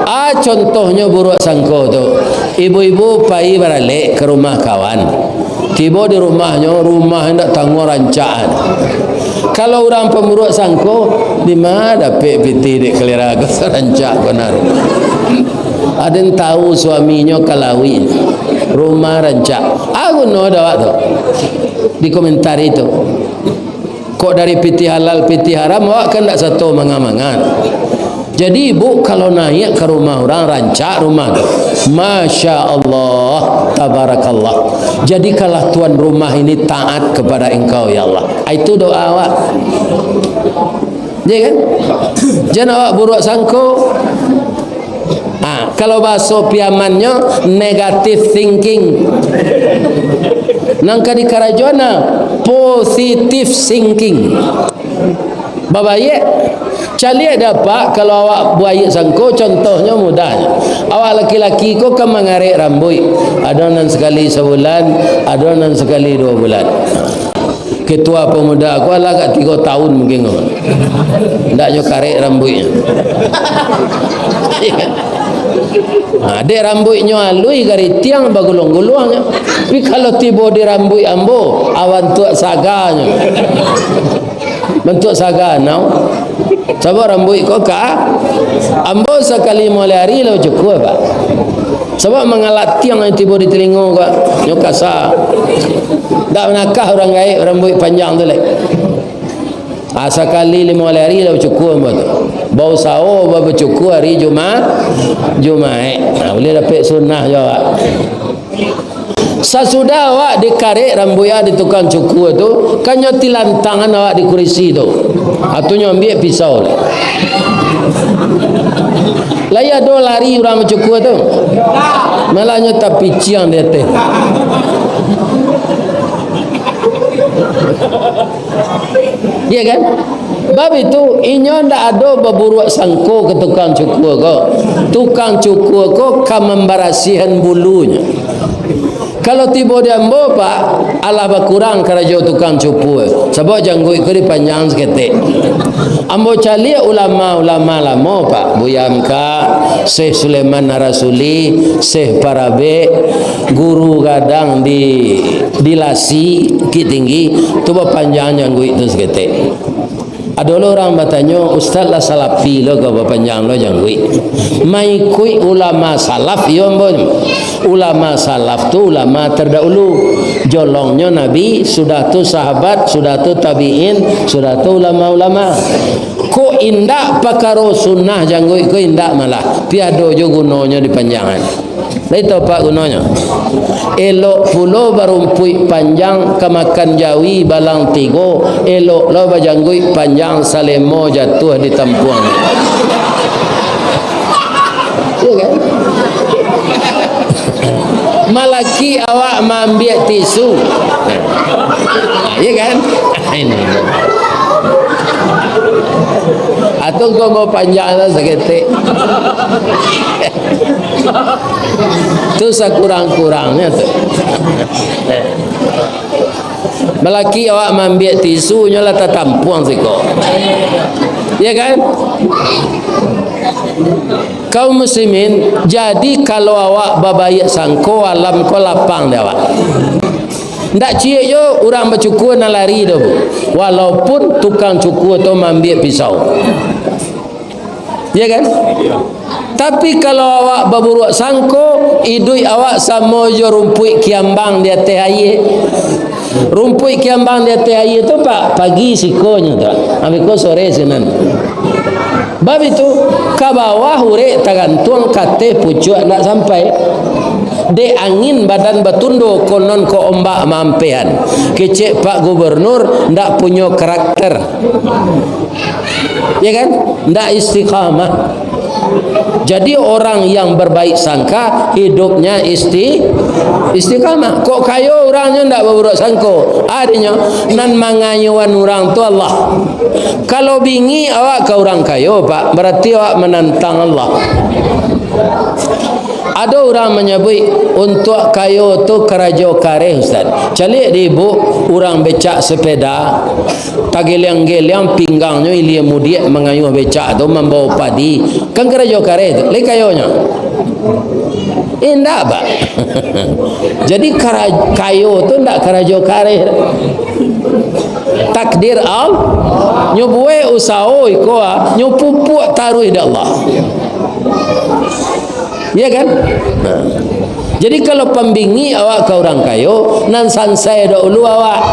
Ah, contohnyo buruak sangko tu. Ibu-ibu pai baralek ka rumah kawan. Tibo di rumahnyo, rumah indak tangguang rancak. Kalau urang pamburuak sangko, dima dapek pitih dek kalira ko, rancak ko nan rumah. Aden tahu suaminyo kalawik, rumah rancak. Ah, guno dek awak tu dikomentari tu. Kok dari pitih halal, pitih haram, awak kan ndak sato manga-manga. Jadi, ibu kalau naiak ka rumah urang, rancak rumah tu. Masya Allah, tabarakallah. Jadikanlah tuan rumah ini taat kepada Engkau, ya Allah. Ah, itu doa awak. Ya kan? Jan awak buruak sangko. Ha, kalau bahaso Piamannyo, negative thinking. Nan ka dikarajoan, nah, positive thinking. Babaiak, caliak dapek kalau awak buaiak sangko, contohnyo mudah. Awak laki-laki ko kan mangarek rambuik, ado nan sakali sabulan, ado nan sakali duo bulan. Ketua pemuda ko lah agak tigo tahun mungkin ko. Ndak nyo karek rambuiknyo. Ha, dek rambuiknyo aluih garitiang baguluang-guluang nyo. Tapi kalau tibo di rambuik ambo, bantuak saga nyo. Bantuak saga nau. Sabab rambuik ko ka, ambo sakali limo ari lah bacukua, Pak. Sabab mangalatiang nan tibo di talingo ko, nyo kasa. Ndak manakah urang gaek rambuik panjang tu lai. Ah, sakali limo ari lah bacukua ambo tu. Bausaho ba-, bacukua ari Juma-, Jumaik. Nah, buliah dapek sunnah jo awak. Sasudah awak dikarek rambuik di tukang cukua tu, kan nyo tilantangan awak di kurisi tu. Atunyo ambiak pisau. Lai ado lari urang bacukua tu. Malah nyo tapiciang di ateh. Iya kan? Bab itu, inyo ndak ado baburuak sangko ka tukang cukua ko. Tukang cukua ko ka mambarasiahan bulunyo. Kalau tibo di ambo, Pak, alah bakurang karajo tukang cukur, sabab jangguik ko dipanjang saketek. Ambo caliak ulama-ulama lamo, Pak, Buya Hamka, Syekh Sulaiman Ar-Rasuli, Syekh Parabek, Guru Gadang di, di Lasi, Bukittinggi, tu bapanjang jangguik tu saketek. Ado lo urang batanyo, "Ustaz lah salafi lo ko, bapanjang lo jangguik?" Maikuik ulama salaf, iyo ambo. Ulama salaf tu ulama terdahulu. Jolongnyo Nabi, sudah tu sahabat, sudah tu tabiin, sudah tu ulama-ulama. Kok indak pakaro sunnah jangguik ko indak malah, tapi ado jo gunonyo dipanjangan. Lai tau, Pak, gunonyo? Elok pulo barumpuik panjang, ka makan jawi balang tigo, elok lo bajangguik panjang, salemo jatuah di tampuang. Iya kan? Malaki awak maambiak tisu. Iya kan? Ini. Atau kau mau panjang lah saketek. Tu sakurang-kurangnyo tu. Malaki awak maambiak tisu, nyo lah tatampuang siko. Ya kan? Kaum muslimin, jadi kalau awak babaiak sangko, alam ko lapang di awak. Ndak ciek jo urang bacukua nan lari tu, Bu. Walaupun tukang cukua tu maambiak pisau. Ya kan? Tapi kalau awak baburuak sangko, iduik awak samo jo rumpuik kiambang di ateh aia. Rumpuik kiambang di ateh aia tu, Pak, pagi sikonyo tu, abih ko sore sinan. Bab itu, ka bawah urek tagantuang, ka ateh pucuak ndak sampai. Dek angin badan batundo, konon ko ombak maampehan. Kecek Pak Gubernur, ndak punyo karakter. Ya kan? Ndak istiqamah. Jadi, orang yang berbaik sangka, hidupnya isti-, istiqamah. Kok kayo urangnyo ndak baburuak sangko? Adinyo, nan mangayuan urang tu Allah. Kalau bingik awak ka urang kayo, Pak, berarti awak menantang Allah. Ado urang manyabuik, untuak kayo tu karajo kareh, Ustaz. Caliak di ibuk, urang becak sepeda, tageliang-geliang pinggangnyo ilia mudiak mangayuah becak tu, mambawa padi. Kan karajo kareh tu, lai kayonyo? Indak, Pak. Jadi, kara-, kayo tu ndak karajo kareh. Takdir Allah. Nyo buek usaho iko, ah, nyo pupuak taruih dek Allah. Ya kan? Nah. Jadi, kalau pambingik awak ka urang kayo, nan sansai dahulu awak.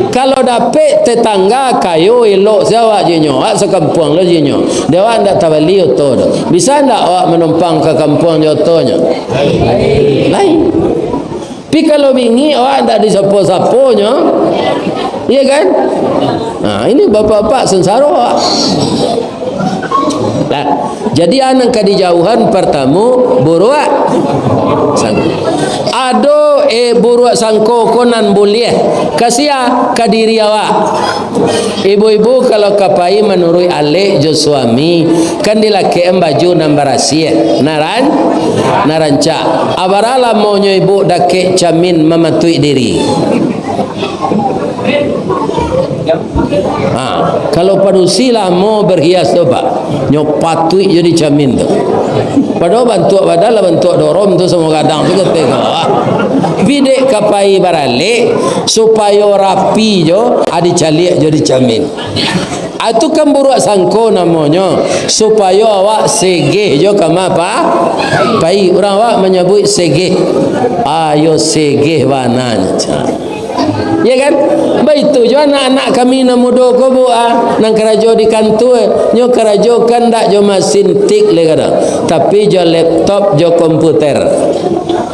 Kalau dapek tetangga kayo, elok se awak jo inyo, awak sakampuang lo jo inyo. Dek awak ndak tabali oto tu. Bisa ndak awak manumpang ka kampuang jo otonyo? Lain. Tapi kalau bingik, awak ndak disapo-saponyo. Iya kan? Nah, ini bapak-bapak sansaro awak. Nah, jadi, a nan ka dijauhan, partamo, buruak sangko. Ado, eh, buruak sangko ko nan buliah. Ka sia? Ka diri awak. Ibu-ibu, kalau ka pai manuruik alek jo suami, kan dilakekan baju nan barasiah, naran-, nan rancak. Abaralah lamonyo ibu dakek camin mamatuik diri? Ha, kalau padusi lamo berhias tu, Pak, nyo patuik jo di camin tu. Padahal bantuak badan lah bantuak dorom tu, samo gadang tu kata ko. Ha. Bidek ka pai baralek, supayo rapi jo, a dicaliak jo di camin. A tu kan buruak sangko namonyo, supayo awak segeh jo kama pa-, pai. Urang awak manyabuik segeh. Ayo segeh bana nyo. Ya kan? Baitu jo anak-anak kami nan mudo ko, Bu, ah, nan karajo di kantua, nyo karajo kan ndak jo masin tik lai kadang, tapi jo laptop, jo komputer.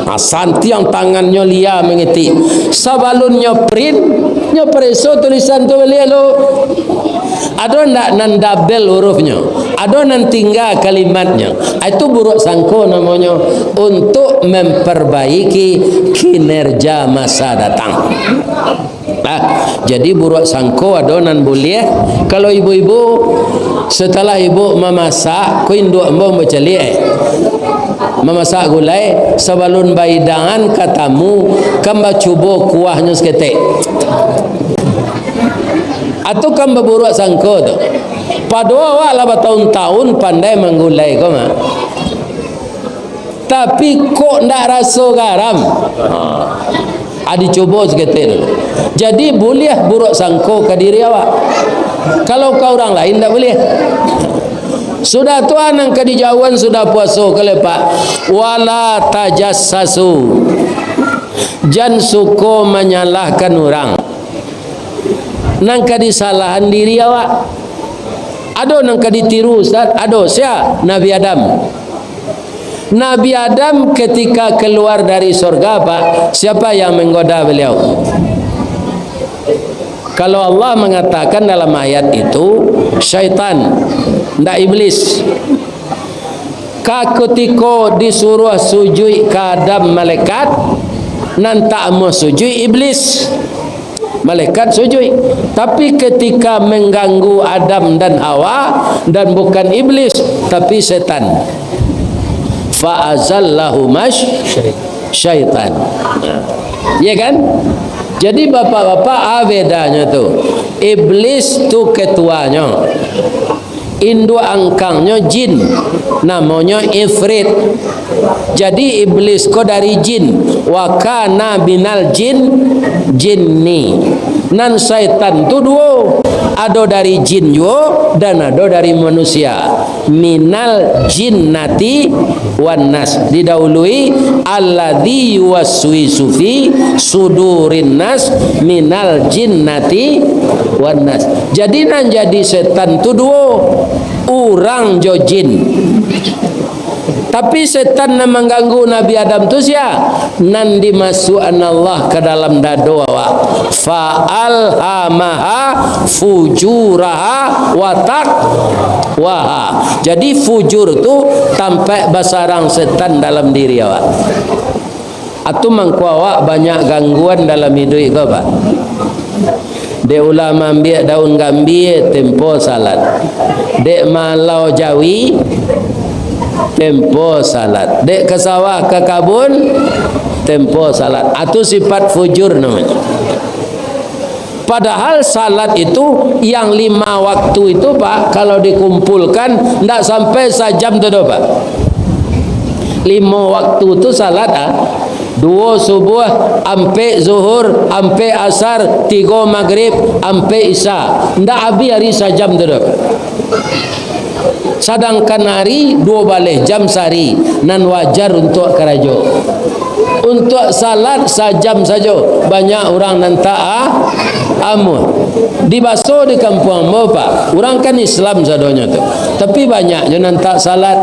Ah, santiang tangannyo lia mangetik. Sabalunnyo print, nyo pareso tulisan tu baliak lo. Ado ndak nan dabel hurufnyo? Ado nan tingga kalimatnyo? Ah, itu buruak sangko namonyo, untuk memperbaiki kinerja masa datang. Nah, jadi buruak sangko ado nan buliah. Kalau ibu-ibu, setelah ibu mamasak, ko induak ambo bacaliak, eh. Mamasak gulai, sabalun bahidangan ka tamu, kan bacubo kuahnyo saketek. Atau kan baburuak sangko tu. Pado awak lah bataun-taun pandai manggulai ko mah. Tapi kok ndak raso garam? Ha. Ah, dicubo saketek dulu. Jadi, buliah buruak sangko ka diri awak. Kalau ka urang lain, ndak buliah. Sudah tu, anang ka dijauhan sudah puaso, ka lepak. Wala tajassasu. Jan suko manyalahkan urang. Nan ka disalahan diri awak. Ado nan ka ditiru, Ustaz? Ado. Sia? Nabi Adam. Nabi Adam ketika keluar dari sorga, Pak, siapa yang menggoda beliau? Kalau Allah mengatakan dalam ayat itu, syaitan, ndak iblis. Ka kutiko disuruah sujuik ka Adam malaikat, nan tak amuah sujuik iblis. Malaikat sujuik. Tapi ketika mengganggu Adam dan Hawa, dan bukan iblis, tapi setan. Fa azallahuma syaitan. Ya kan? Jadi bapak-bapak, ah, bedanyo tu. Iblis tu ketuanyo. Induak angkangnyo jin, namonyo Ifrit. Jadi, iblis ko dari jin, wa kana minal jin, jinni. Nan syaitan tu duo, ado dari jin juo, dan ado dari manusia. Minal jinnati wan nas. Didahului, alladzi yuwaswisu fi sudurin nas minal jinnati wan nas. Jadi, nan jadi setan tu duo, urang jo jin. Tapi setan nan mangganggu Nabi Adam tu sia? Nan dimasuakan Allah ka dalam dado awak. Fa alhamaha fujuraha wa taqwaha. Jadi, fujur tu tampek basarang setan dalam diri awak. Atu mangko awak banyak gangguan dalam iduik ko, Pak. Dek ulah maambiak daun gambia, tempo salat. Dek maalau jawi, tempo salat. Dek ka sawah, ka kabun, tempo salat. Atu sifat fujur namonyo. Padahal salat itu, yang lima waktu itu, Pak, kalau dikumpulkan, ndak sampai sajam tu doh, Pak. Limo waktu tu salat, ah. Duo subuah, ampek zuhur, ampek asar, tigo magrib, ampek isya. Ndak abih ari sajam tu doh, Pak. Sadangkan ari duo baleh jam sahari, nan wajar untuak karajo. Untuak salat sajam sajo, banyak urang nan tak a-, amuah. Di baso di kampuang ambo, Pak, urang kan Islam sadonyo tu, tapi banyak jo nan tak salat.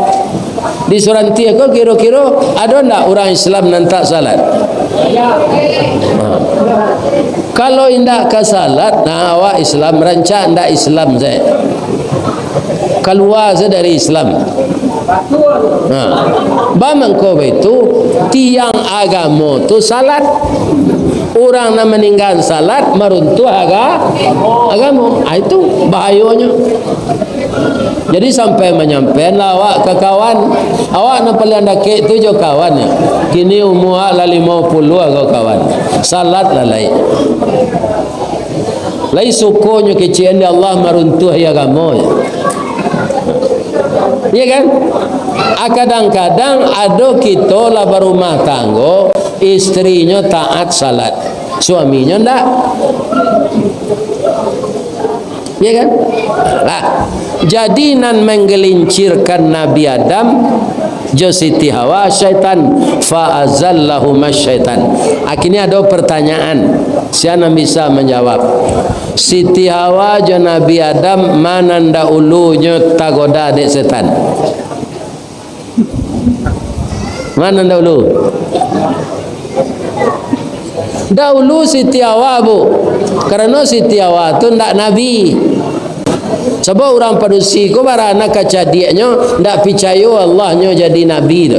Di Suranti ko kiro-kiro ado ndak urang Islam nan tak salat? Ha. Kalau indak ka salat, nah, awak Islam rancak ndak Islam sajo. Kalua sajo dari Islam. Ha. Ba mangko baitu, tiang agamo tu salat. Urang nan maninggaan salat maruntuah aga-, agamo. Ah, itu bahayonyo. Jadi sampai manyampaian lah awak ka kawan. Awak nan paliang dakek tu jo kawan, yo. Kini umua awak lah limo puluah ko kawan. Salat lah lai. Lai sukonyo kecek dek Allah maruntuah agamo, yo. Iya kan? Ah, kadang-kadang ado kito lah barumah tanggo, istrinyo taat salat, suaminyo ndak. Iya kan? Lah. Jadi, nan manggelincirkan Nabi Adam jo Siti Hawa, syaitan. Fa azallahuma syaitan. Akhirnya ado pertanyaan, sia nan bisa manjawab? Siti Hawa jo Nabi Adam, ma nan dahulunyo tagoda dek setan? Ma nan dahulu? Dahulu Siti Hawa, Bu. Karano Siti Hawa tu ndak nabi. Sabab urang padusi ko barana kacadiaknyo, ndak picayo Allahnyo jadi nabi tu.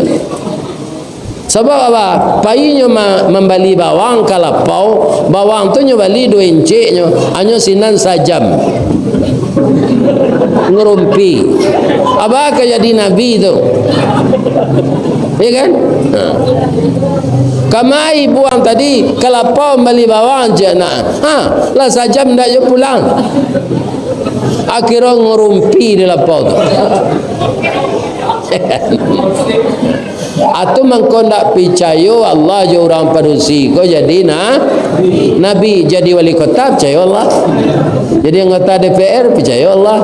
Sabab apa? Pai nyo ma-, mambali bawang ka lapau, bawang tu nyo bali duo incik nyo, hanyo sinan sajam. Ngerumpi. Apa ka jadi nabi tu? Ya kan? Ha. Kamai buang tadi, ka lapau mambali bawang, cek nak. Ha, lah sajam ndak jo pulang. Akhirnyo ngerumpi di lapau tu. Atu mangko ndak picayo Allah jo urang padusi ko jadi na-, nabi, jadi wali kota picayo Allah, jadi anggota D P R picayo Allah,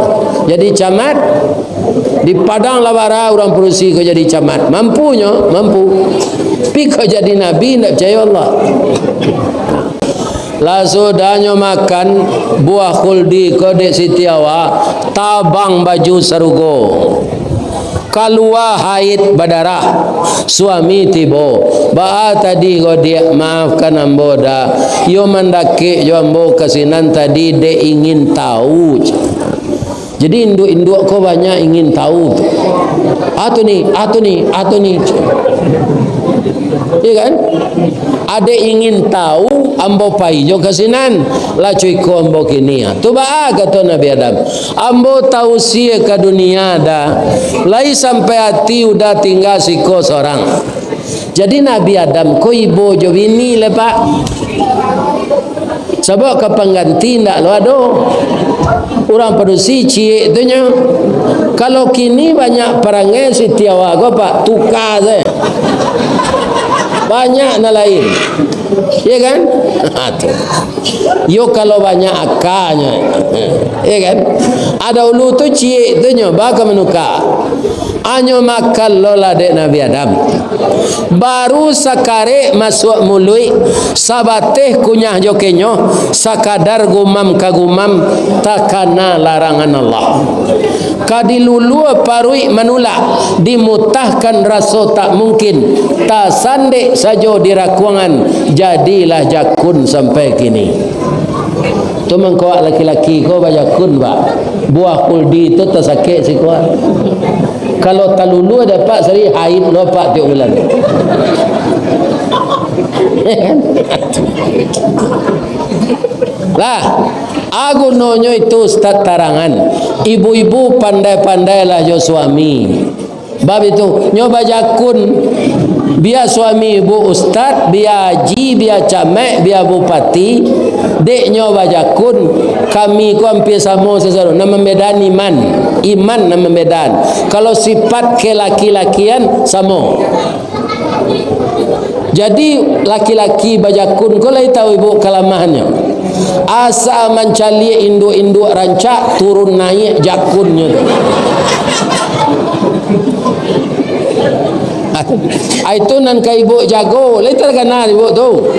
jadi camat di Padang Labara urang padusi ko jadi camat, mampunyo, mampu, tapi ko jadi nabi ndak picayo Allah. Lah sudahnyo makan buah khuldi ko dek Siti Hawa, tabang baju sarugo. Kalua haid badarah, suami tibo. Baa tadi ko, Diak, maafkan ambo, Da. Iyo mandakek jo ambo ka sinan tadi, dek ingin tahu. Jadi, induak-induak ko banyak ingin tahu tu. Atu ni, atu ni, atu ni. Iya kan? Adek ingin tahu, ambo pai jo ka sinan. Lah cuiko ambo kini. Tu baa kato Nabi Adam. Ambo tausia ka dunia, Da. Lai sampai ati udah tingga siko sorang. Jadi, Nabi Adam ko ibo jo bini lai, Pak. Sabab ka pangganti ndak lo ado. Urang padusi ciek tu nyo. Kalau kini banyak parangai Siti Hawa ko, Pak, tuka sajo. Banyak nan lain. Iya kan? Ha, tu. Yo, kalau banyak akanyo. Iya kan? Ado ulu tu ciek tu nyo, baa ka manuka. Anyo makan lo lah dek Nabi Adam. Baru sakarek masuak muluik, sabateh kunyah jo kenyo, sakadar gumam ka gumam, takana larangan Allah. Ka dilulua paruik manulak, dimutahkan raso tak mungkin, tasandek sajo di rakuangan, jadilah jakun sampai kini. Tu mangko awak laki-laki ko bajakun, Pak. Buah kuldi tu tasakek siko. Kalau talulua dapek sari, haid lo, Pak, tiok bulan. Lah, a gunonyo itu, Ustaz, tarangan. Ibu-ibu pandai-pandailah jo suami. Bab itu, nyo bajakun, bia suami ibu ustad, bia haji, bia camek, bia bupati, dek nyo bajakun, kami ko ampia samo sasado. Nan mambedaan iman, iman nan mambedaan. Kalau sipat kelaki-lakian, samo. Jadi, laki-laki bajakun ko lai tahu ibu kalamahannyo. Asa mancaliak induak-induak rancak, turun naiak jakunnyo tu. Ah, itu nan ka ibu jago, lai takana ibu tu.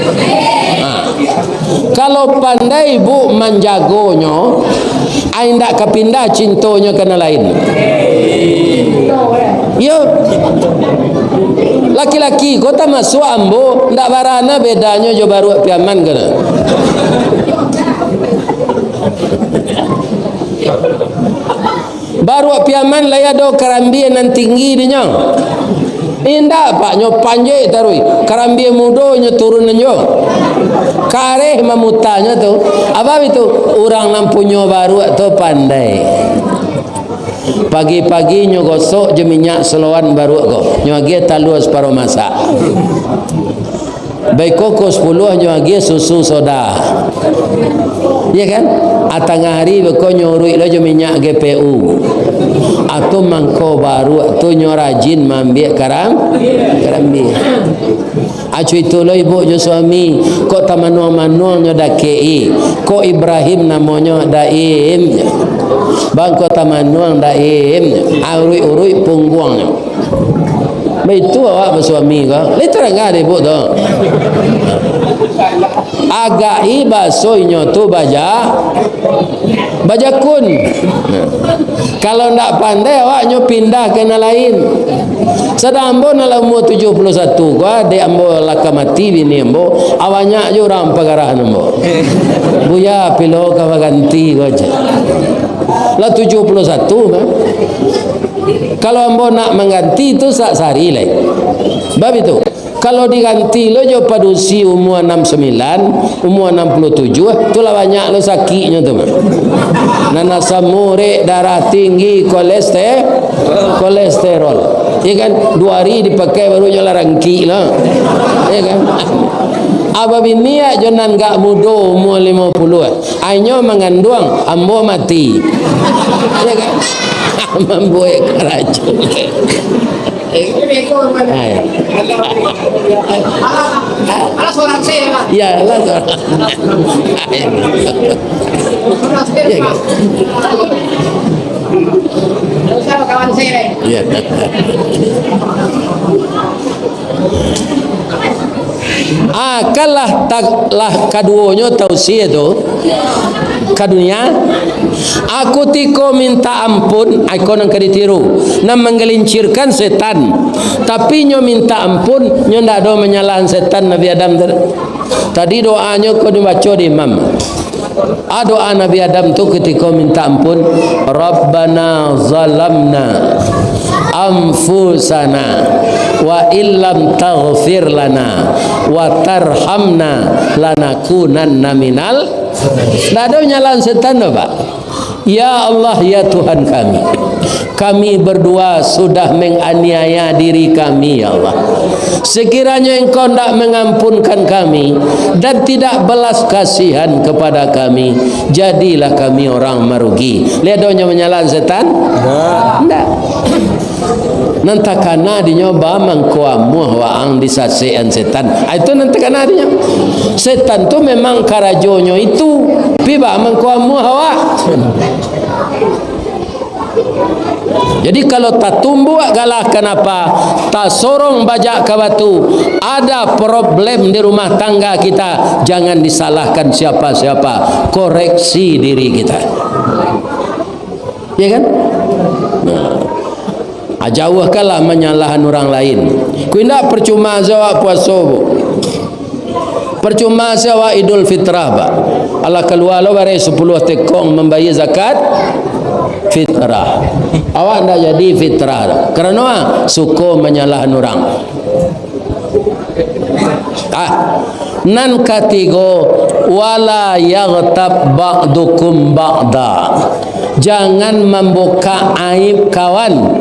Ha. Kalau pandai ibu manjagonyo, ai indak ka pindah cintonyo ka nan lain. Iyo. Laki-laki ko tamasuak ambo, ndak barana bedanyo jo baruak Piaman ko nah. Baruak Piaman lai ado karambia nan tinggi dinyo. Indak, Pak, nyo panjek taruih. Karambia mudo nyo turun nan juo. Kareh mamutanyo tu. Apa itu? Urang nan punyo baruak tu pandai. Pagi-pagi nyo gosok jo minyak seloan baruak ko. Nyo agiah talua saparo masak. Baiko ko sapuluah nyo agiah susu soda. Iya kan? A tangah hari beko nyo uruik lo jo minyak G P U. Atau mangko baruak tu nyo rajin maambiak karam-, karambia. Acu itu lo ibu jo suami, kok tamanuang-manuang nyo dakek-i. Kok Ibrahim namonyo Daim. Bang kok tamanuang Daim. Uruik-uruik pungguangnyo. Baitu awak basuami ko. Lai tarangah dek ibu tu. Agak-i baso inyo tu baja-, bajakun. Kalau ndak pandai awak nyo pindah ka nan lain. Sadang ambo nan lah umua tujuah puluah satu ko, dek ambo lah ka mati bini ambo, a banyak jo urang pagarahan ambo. Buya pilo ka baganti ko aja. Lah tujuah puluah satu mah. Kalau ambo nak mangganti tu sa-, sahari lai. Bab itu. Kalau diganti lo jo padusi umua anam sambilan, umua anam puluah tujuah, tu lah banyak lo sakiknyo tu mah. Nan asam urek, darah tinggi, koleste-, kolesterol. Ya kan? Dua hari dipakai baru nyo lah rangkik lah. Ya kan? Abah biniak jo nan gak mudo umua limo puluah. Ainyo manganduang, ambo mati. Ya kan? Mambuek karajo. Hai. Ya, lah, sorang. Ya, kan? Ya. Ah, kan lah ta-, lah kaduonyo tausia tu ka dunia. Aku tiko minta ampun, iko nan ka ditiru, nan manggalincirkan setan. Tapi nyo minta ampun, nyo ndak ado manyalahan setan Nabi Adam tadi. Tadi doanyo ko dibaco di imam. Ah, doa Nabi Adam tu katiko minta ampun, "Rabbana zalamna anfusana wa illam taghfir lana wa tarhamna lanakunanna minal," ndak ado nyalahan setan doh, Pak. Ya Allah, ya Tuhan kami, kami berdua sudah menganiaya diri kami, ya Allah. Sekiranya Engkau ndak mengampunkan kami dan tidak belas kasihan kepada kami, jadilah kami orang marugi. Lihat dong nyo manyalahan setan? Ndak. Ndak. Nan takana dinyo ba mangko amuah waang disasekan setan. Ah, itu nan takana dinyo. Setan tu memang karajonyo itu, pi ba mangko amuah awak. Jadi, kalau tatumbuak galah kanapa, tasorong bajak ka batu, ada problem di rumah tangga kita, jangan disalahkan siapa-siapa, koreksi diri kita. Ya kan? Nah, ah, jauahkanlah manyalahan urang lain. Ku indak percuma se awak puaso, Bu. Percuma se awak Idul Fitrah, Pak. Alah kalua lo bareh sapuluah tekong mambayia zakat fitrah. Awak ndak jadi fitrah doh. Karano, ah, suko manyalahan urang. Ah, nan katigo, "Wala yaghtab ba'dukum ba'da." Jangan mambukak aib kawan.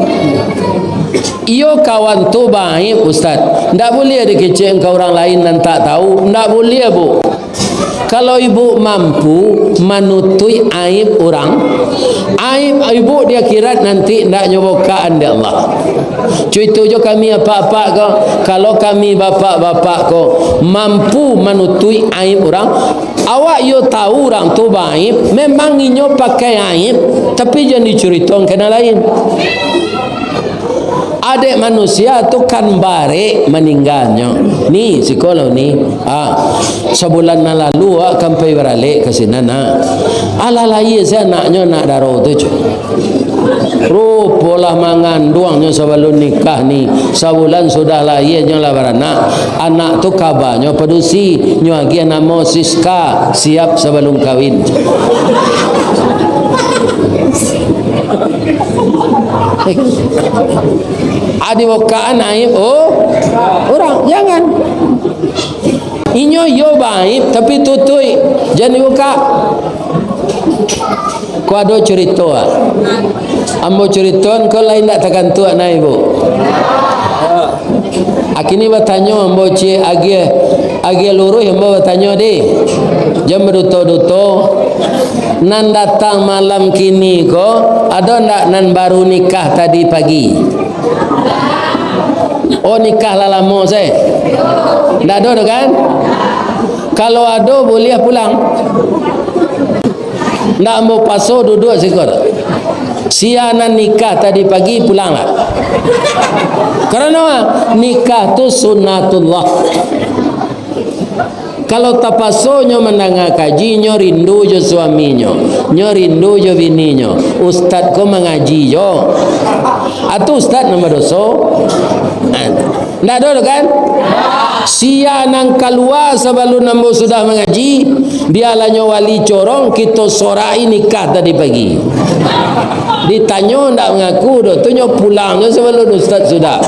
Iyo, kawan tu baaib, Ustaz. Ndak buliah dikecek ka urang lain nan tak tahu. Ndak buliah, Bu. Kalau ibu mampu manutuik aib urang, aib ibu di akhirat nanti ndak nyo bukaan dek Allah. Cuito jo kami apak-apak ko, kalau kami bapak-bapak ko mampu manutuik aib urang, awak yo tahu urang tu baaib, memang inyo pakai aib, tapi jan dicuritoan ka nan lain. Adek manusia tu kan barek maningganyo. Ni, siko lo ni. Ah, sabulan nan lalu awak kan pai baralek ka sinan, ah. Alah lahia se anaknyo, anak daro tu, cu. Rupo lah manganduangnyo sabalun nikah ni. Sabulan sudah lahia nyo lah baranak. Anak tu kabanyo padusi. Nyo agiah namo Siska, siap sabalun kawin. Adi bukaan aib, oh, urang, jangan. Inyo yo baaib, tapi tutuik, jan dibukak. Ko ado curito, ah. Ambo curitoan, ko lain ndak takantuak, nah, Ibu. Akini batanyo ambo, cik, agiah, agiah luruih ambo batanyo, deh. Jan baduto-duto. Nan datang malam kini ko, ado ndak nan baru nikah tadi pagi? Oh, nikah lah lamo se. Ndak ado doh, kan? Kalau ado, buliah pulang. Ndak ambo paso duduak siko. Sia nan nikah tadi pagi, pulanglah. Karano nikah tu sunatullah. Kalau tapaso nyo mandanga kaji, nyo rindu jo suaminyo, nyo rindu jo bininyo. Ustad ko mangaji jo. Atu ustad nan badoso. Ndak ado tu, kan? Sia nan kalua sabalun ambo sudah mangaji, bialah nyo wali corong, kito sorai nikah tadi pagi. Ditanyo ndak mangaku doh, tu nyo pulang nyo sabalun ustad sudah.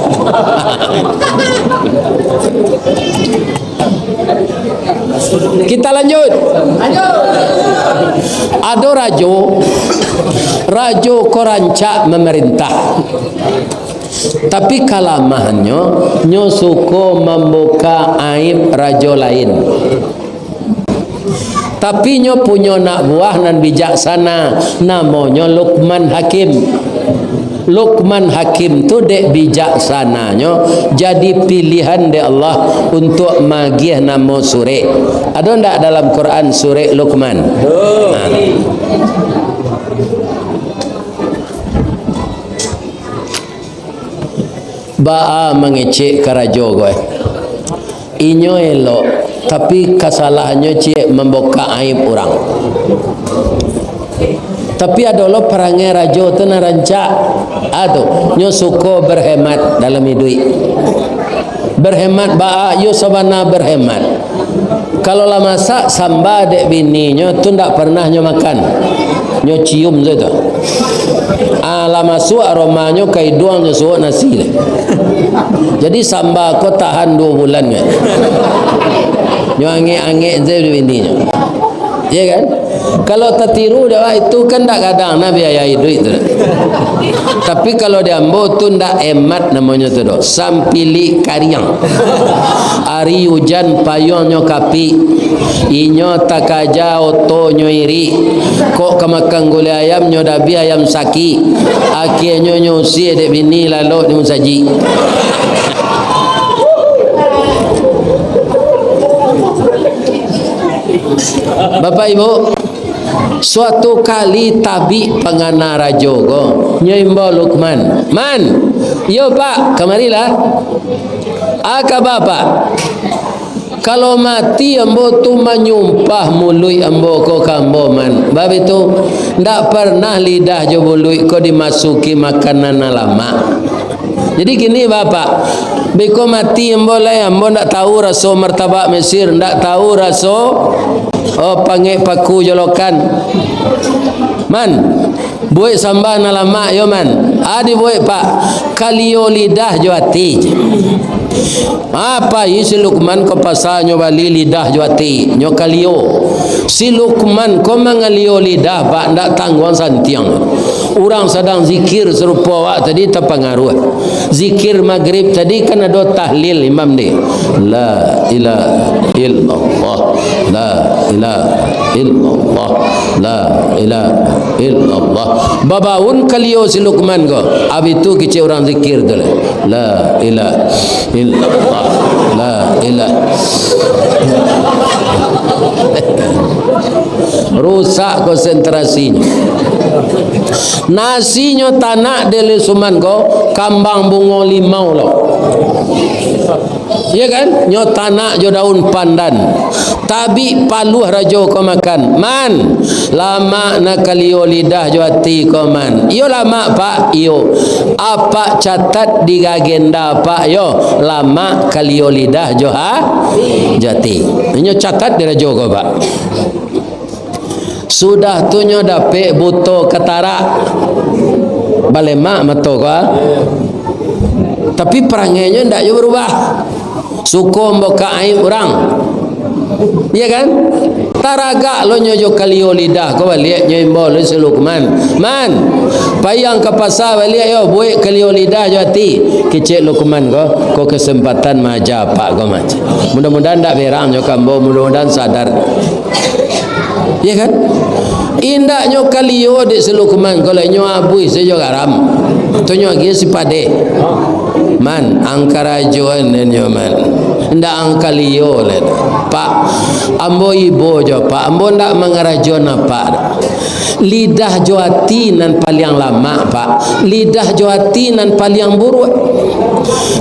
Kita lanjut. Ado rajo, rajo ko rancak mamarintah. Tapi kalamahannyo, nyo suko mambuka aib rajo lain. Tapi nyo punyo anak buah nan bijaksana, namonyo Lukman Hakim. Lukman Hakim tu dek bijaksananyo jadi pilihan dek Allah untuak magiah namo surek. Ado ndak dalam Quran surek Lukman? Ha. Baa mangecek ka rajo ko, eh? Inyo elok, tapi kasalahannyo ciek mambukak aib urang. Tapi ado lo parangai rajo tu nan rancak. Ah, tu, nyo suko berhemat dalam iduik. Berhemat baa, iyo sabana berhemat. Kalau lah masak samba dek bininyo tu ndak pernah nyo makan. Nyo cium sajo tu. Ah, lah masuak aromanyo ka iduang nyo suok nasi tu. Jadi samba ko tahan duo bulan kan. Nyo angek-angek sajo dek bininyo. Iya kan? Kalau tatiru dek awak itu kan ndak gadang nah biaya iduik tu. Tapi kalau di ambo tu ndak hemat namonyo tu doh. Sampilik kariang. Ari ujan payuangnyo kapik. Inyo takaja otonyo irik. Kok ka makan gulai ayam nyo dabiah ayam sakik. Akhianyo nyo usie dek bini lalok di musajik. Bapak Ibu, suatu kali tabik pangana rajo ko, nyo imbau Lukman, "Man, iyo Pak, kamarilah." "Aka Bapak, kalau mati ambo tu manyumpah muluik ambo ko ka ambo, Man. Bab itu, ndak pernah lidah jo muluik ko dimasuki makanan nan lamak." Jadi gini, Bapak, beko mati ambo lai, ambo ndak tahu raso martabak Mesir, ndak tahu raso, oh, pangek paku jolokan. Man, buek samba nan lamak yo, Man. Ah, dibuek, Pak. Kalio lidah jo ati. Ah, pai si Lukman ka pasa, nyo bali lidah jo ati, nyo kalio. Si Lukman ko mangalio lidah, Pak, ndak tangguang santiang. Urang sadang zikir sarupo awak tadi tapangaruah. Zikir magrib tadi kan ado tahlil imam ni. La ilaha illallah. La ilaha illallah. La ilaha illallah. Babaun kalio si Lukman ko. Abih tu kecek urang zikir tu lah. La ilaha illallah. La ilaha. Rusak konsentrasinyo. Nasinyo tanak dek Lukman ko, kambang bungo limau lo. Iya kan? Nyo tanak jo daun pandan. Tabik paluah rajo ko makan. Man, lamak nak kalio lidah jo ati ko, Man. Iyo lamak, Pak, iyo. Apak catat di agenda Apak yo, lamak kalio lidah jo ha-, jo ati. Inyo catat di rajo ko, Pak. Sudah tu nyo dapek buto katarak. Balemak mato ko, ah. Tapi parangainyo ndak jo barubah. Suko mambukak aib urang. Iya kan? Taragak lo nyo jo kalio lidah ko baliak, nyo imbau lo si Lukman. Man, pai ang ka pasa baliak yo, buek kalio lidah jo ati. Kecek Lukman ko, ko kesempatan maaja apak ko, Mak. Mudah-mudahan ndak berang nyo ka ambo, mudah-mudahan sadar. Iya kan? Indaknyo kalio dek si Lukman, kalau inyo abuih sajo garam. Tu nyo agiah si Padeh. Man, ang karajoan nyo, Man. Indak ang kalio lai. Pak, ambo ibo jo, Pak. Ambo ndak mangarajoan apak. Lidah jo ati nan paliang lamak, Pak. Lidah jo ati nan paliang buruak.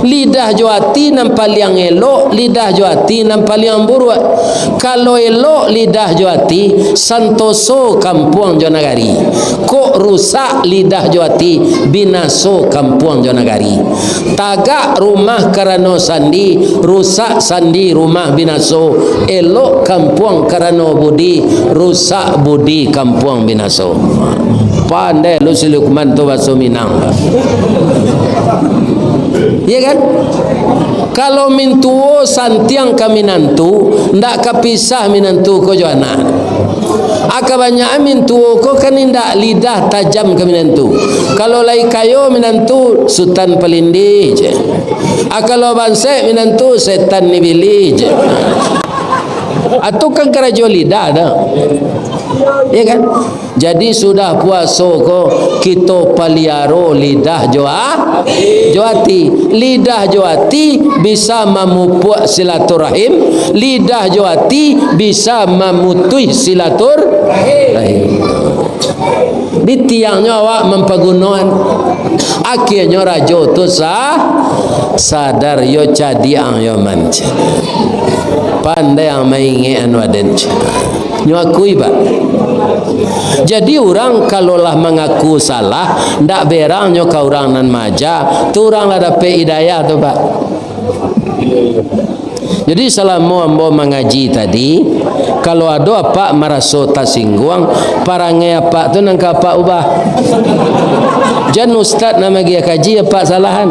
Lidah jo ati nan paliang elok, lidah jo ati nan paliang buruak. Kalau elok lidah jo ati, santoso kampuang jo nagari. Kok rusak lidah jo ati, binaso kampuang jo nagari. Tagak rumah karano sandi, rusak sandi rumah binaso. Elok kampuang karano budi, rusak budi kampuang binaso. Pandai lo si Lukman tu bahaso Minang. Iya kan? Kalau mintuo santiang ka minantu, ndak ka pisah minantu ko jo anak. A, kabanyakan mintuo ko kan indak lidah tajam ka minantu. Kalau lai kayo minantu, sutan palindih je. A, kalau bansek minantu, setan ni bilih je. A, tu kan karajo lidah tu. Ya kan? Jadi, sudah puaso ko, kito paliaro lidah jo a-, jo ati. Lidah jo ati bisa mamupuak silaturahim, lidah jo ati bisa mamutuih silaturahim. Di tiangnyo awak mampagunoan, akhianyo rajo tu sa-, sadar yo cadiak ang yo man. Pandai ang maingek anu aden. Nyo akui, Pak. Jadi, urang kalau lah mangaku salah, ndak berang nyo ka urang nan maaja, tu urang lah dapek hidayah tu, Pak. Jadi, salamo ambo mangaji tadi, kalau ado apak maraso tasingguang, parangai apak tu nan ka apak ubah. Jan ustad nan magiah kaji apak salahan.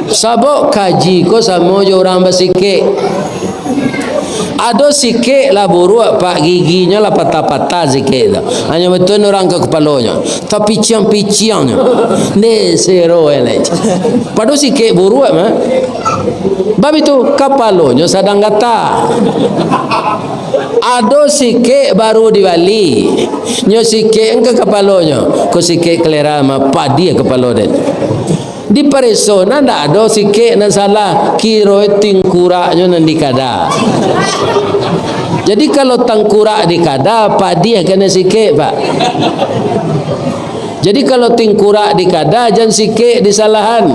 Sabab kaji ko samo jo urang basikek. Ado sikek lah buruak, Pak, giginyo lah patah-patah sikek tu. Hanyo batua urang ka kapalonyo. Tapiciang-piciangnyo. Nde sero elai. Pado sikek buruak mah. Bab itu, kapalonyo sadang gata. Ado sikek baru dibali. Nyo sikek ka kapalonyo. Ko sikek kalera mah, padiah kapalo den. Dipareso, nah, ndak ado sikek nan salah, kiro tingkuraknyo nan dikada. Jadi, kalau tangkurak dikada, padiah kanai sikek, Pak. Jadi, kalau tingkurak dikada, jan sikek disalahan.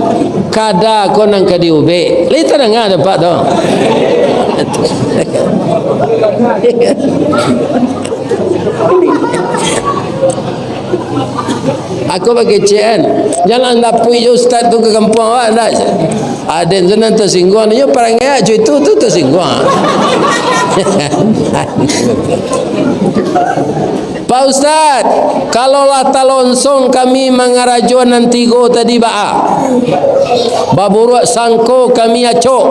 Kada ko nan ka diubek. Lai tadanga dek Apak tu? Aku bakecek kan. Jan lah dapuik jo ustad tu ka kampuang awak, ndak? Aden tu nan tasingguang, inyo parangai awak jo itu, tu tasingguang. Pak Ustad, kalau lah talonsong kami mangarajo nan tigo tadi, baa? Baburuak sangko kami acok,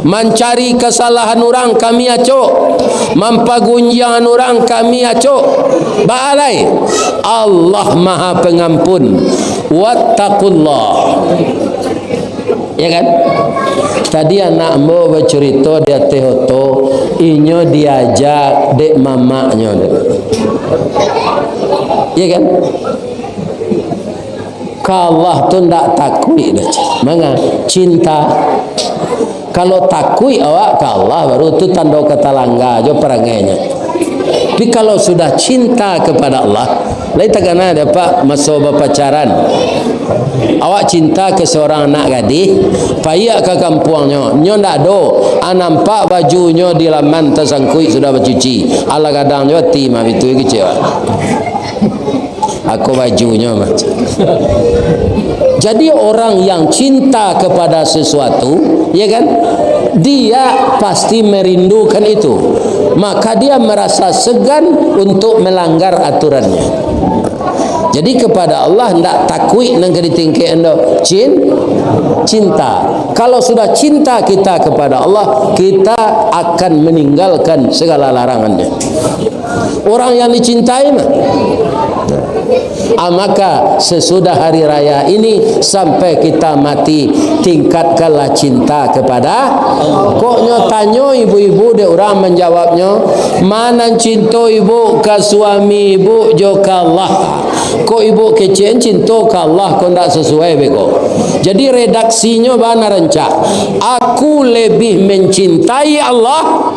mancari kasalahan urang kami acok, mampagunjiangan urang kami acok. Baa lai? Allah Maha Pengampun. Wattaqullah. Ya kan? Tadi anak ambo bacurito di ateh oto, inyo diaja dek mamaknyo tu. Ya kan? Ka Allah tu ndak takuik doh. Manga? Cinta. Kalau takuik awak ka Allah, baru tu tando katalangga jo parangainyo. Tapi kalau sudah cinta kepada Allah, lai takana dek Apak maso bapacaran. Awak cinta ka seorang anak gadih, paiak ka kampuangnyo, nyo ndak ado, a nampak bajunyo di laman tasangkuik sudah bacuci, alah gadang jo ati mah, bitu kecek awak. Ako bajunyo mah. Jadi, orang yang cinta kepada sesuatu, ya kan, dia pasti merindukan itu. Maka dia merasa segan untuk melanggar aturannya. Jadi, kepada Allah ndak takuik nan ka ditingkek ando cin-, cinta. Kalau sudah cinta kita kepada Allah, kita akan meninggalkan segala larangannya. Orang yang dicintai mah. Ah, maka sesudah hari raya ini sampai kita mati, tingkatkanlah cinta kepada Allah. Kok nyo tanyo ibu-ibu dek urang manjawabnyo, ma nan cinto ibu ka suami ibu jo ka Allah. Kok ibu kecek cinto ka Allah, kok ndak sesuai beko. Jadi redaksinyo bana rancak. Aku lebih mencintai Allah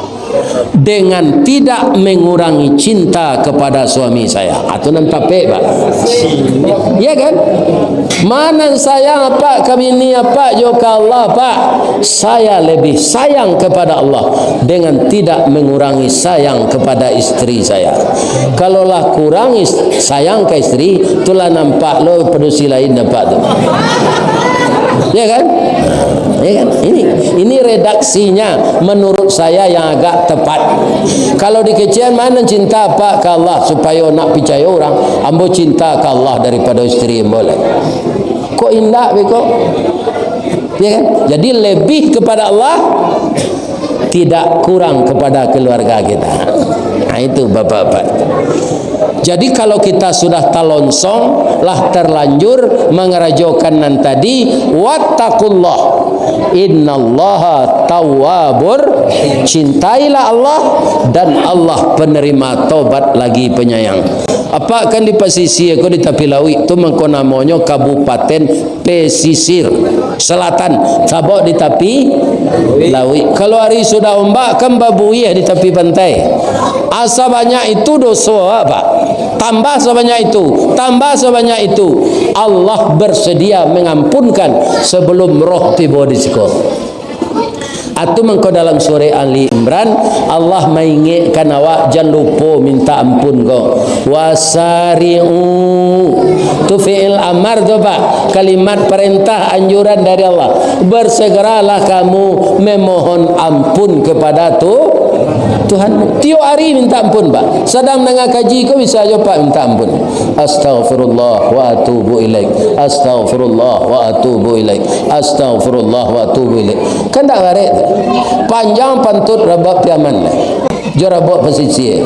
dengan tidak mengurangi cinta kepada suami saya. Itu nan tapek, Pak. Ya kan? Ma nan sayang apak ka bini apak jo ka Allah, Pak. Saya lebih sayang kepada Allah dengan tidak mengurangi sayang kepada isteri saya. Kalau lah kurang is-, sayang ka isteri, tu lah nampak lo padusi lain nampak tu. Ya kan? Ya kan? Ini, ini redaksinya menurut saya yang agak tepat. Kalau dikecekan, ma nan cinta apak ka Allah, supayo nak picayo urang, ambo cinta ka Allah daripado isteri ambo lai. Kok indak beko? Ya kan? Jadi, lebih kepada Allah, tidak kurang kepada keluarga kita. Nah, itu, Bapak-bapak. Jadi, kalau kita sudah talonsong, lah terlanjur mangarajokan nan tadi, "Wattaqullah, innallaha tawwabur," cintailah Allah, dan Allah penerima tobat lagi penyayang. Apak kan di pasisia ko, di tapi lauik tu, mangko namonyo Kabupaten Pesisir Selatan, sabab di tapi lauik. Kalau ari sudah ombak, kan babuih di tapi pantai. Asa banyak itu doso, Pak. Tambah sabanyak itu, tambah sabanyak itu, Allah bersedia mengampunkan sebelum roh tibo di siko. Atu mangko dalam surah Ali Imran, Allah maingekkan awak jan lupo minta ampun ko. "Wasari'u." Tu fi'il amar tu, Pak. Kalimat perintah, anjuran dari Allah. Bersegeralah kamu memohon ampun kepada tu-, Tuhan. Tiok ari minta ampun, Pak. Sadang nanga kaji ko bisa jo, Pak, minta ampun. "Astaghfirullah wa atubu ilaik. Astaghfirullah wa atubu ilaik. Astaghfirullah wa atubu ilaik." Kan dak barek tu. Panjang pantut Rabab Piaman. Jo Rabab Pasisia.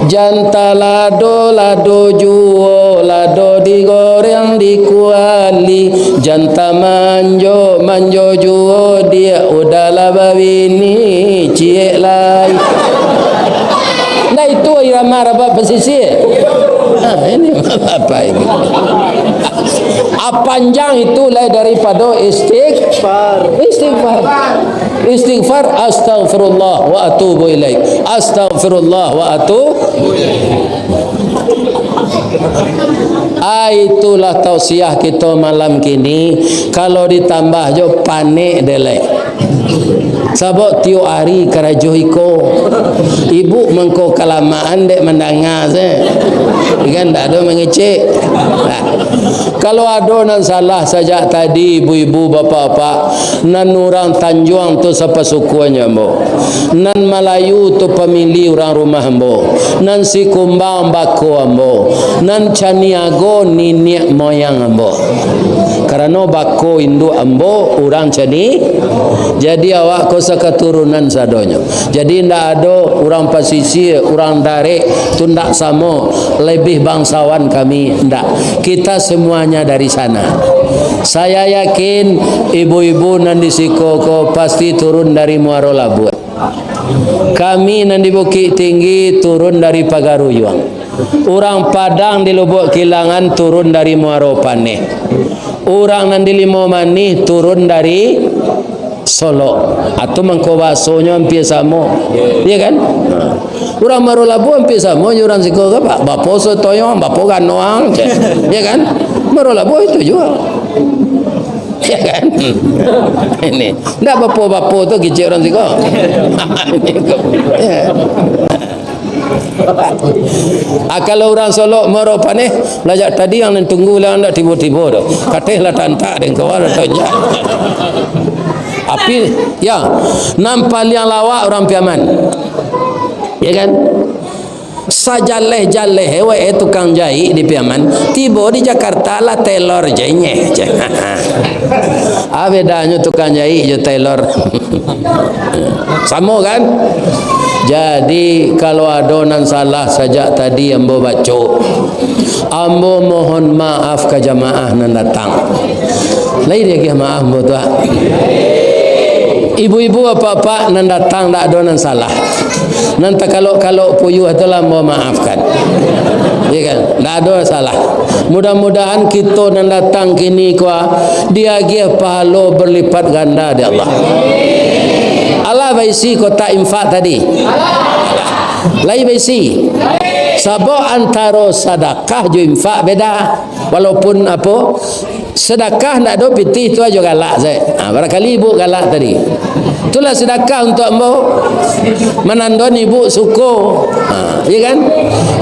Jan talado, lado juo, lado digoreng di kuali. Jan tamanjo, manjo juo, diak udah lah babini, ciek lai. Ndak itu irama Rabab Pasisia? Nah, ini apa ini? Apanjang itu lai daripado istig-, istighfar. Istighfar, "Astaghfirullah wa atubu ilaik. Astaghfirullah wa atubu ilaik." Ah, itulah tausiah kito malam kini. Kalau ditambah jo panek dek lai. Sabab tiok ari karajo iko. Ibuk mangko kalamaan dek mandanga se. Kan ndak ado mangecek. Nah. Kalau ado nan salah sajak tadi, ibu-ibu, bapak-bapak, nan urang Tanjuang tu sapasukuan jo ambo, nan Malayu tu pamili urang rumah ambo, nan Sikumbang bako ambo, nan Caniago niniak moyang ambo. Karano bako induak ambo urang Cani-, jadi awak ko sakaturunan sadonyo. Jadi, ndak ado urang pasisia, urang darek, tu ndak samo, lebih bangsawan kami, ndak. Kita semuanya dari sana. Saya yakin ibu-ibu nan di siko ko pasti turun dari Muaro Labuan. Kami nan di Bukik Tinggi turun dari Pagaruyuang. Urang Padang di Lubuak Kilangan turun dari Muaro Paneh. Urang nan di Limau Manih turun dari Solok. Atu mangko basonyo ampia samo. Iya kan? Nah. Urang Muaro Labuan ampia samo jo urang siko ko, Pak. Bapo sotoyong, bapo ganoang. Iya kan? Muaro Labuan itu juo. Iya kan? Ini. Ndak bapo-bapo tu kicik urang siko. Iya. Ah, kalau urang Solok Muaro Paneh, lah jak tadi nan tunggu lah, ndak tibo-tibo doh. Kateh lah tantak dek kawan atau jak. Tapi, ya, nan paliang lawak urang Piaman. Ya kan? Sajaleh-jaleh wae tukang jaik di Piaman, tibo di Jakarta lah tailor je nyeh. Ah, bedanyo tukang jaik jo tailor. Samo kan? Jadi, kalau ado nan salah sajak tadi ambo baco, ambo mohon maaf ka jamaah nan datang. Lai diagiah maaf ambo tu, ah. Ibu-ibu, apak-apak nan datang, ndak ado nan salah. Nan takalok-kalok puyuah tu lah ambo maafkan. Ya kan? Ndak ado salah. Mudah-mudahan kito nan datang kini ko, ah, diagiah pahalo berlipat ganda dek Allah. Alah baisi kotak infak tadi? Lai baisi? Sabab antaro sadakah jo infak beda. Walaupun apo, sadakah ndak ado pitih tu ajo galak sae. Ha, barangkali ibu galak tadi. Itulah sadakah untuak ambo. Manandon ibu suko. Ha, iya kan?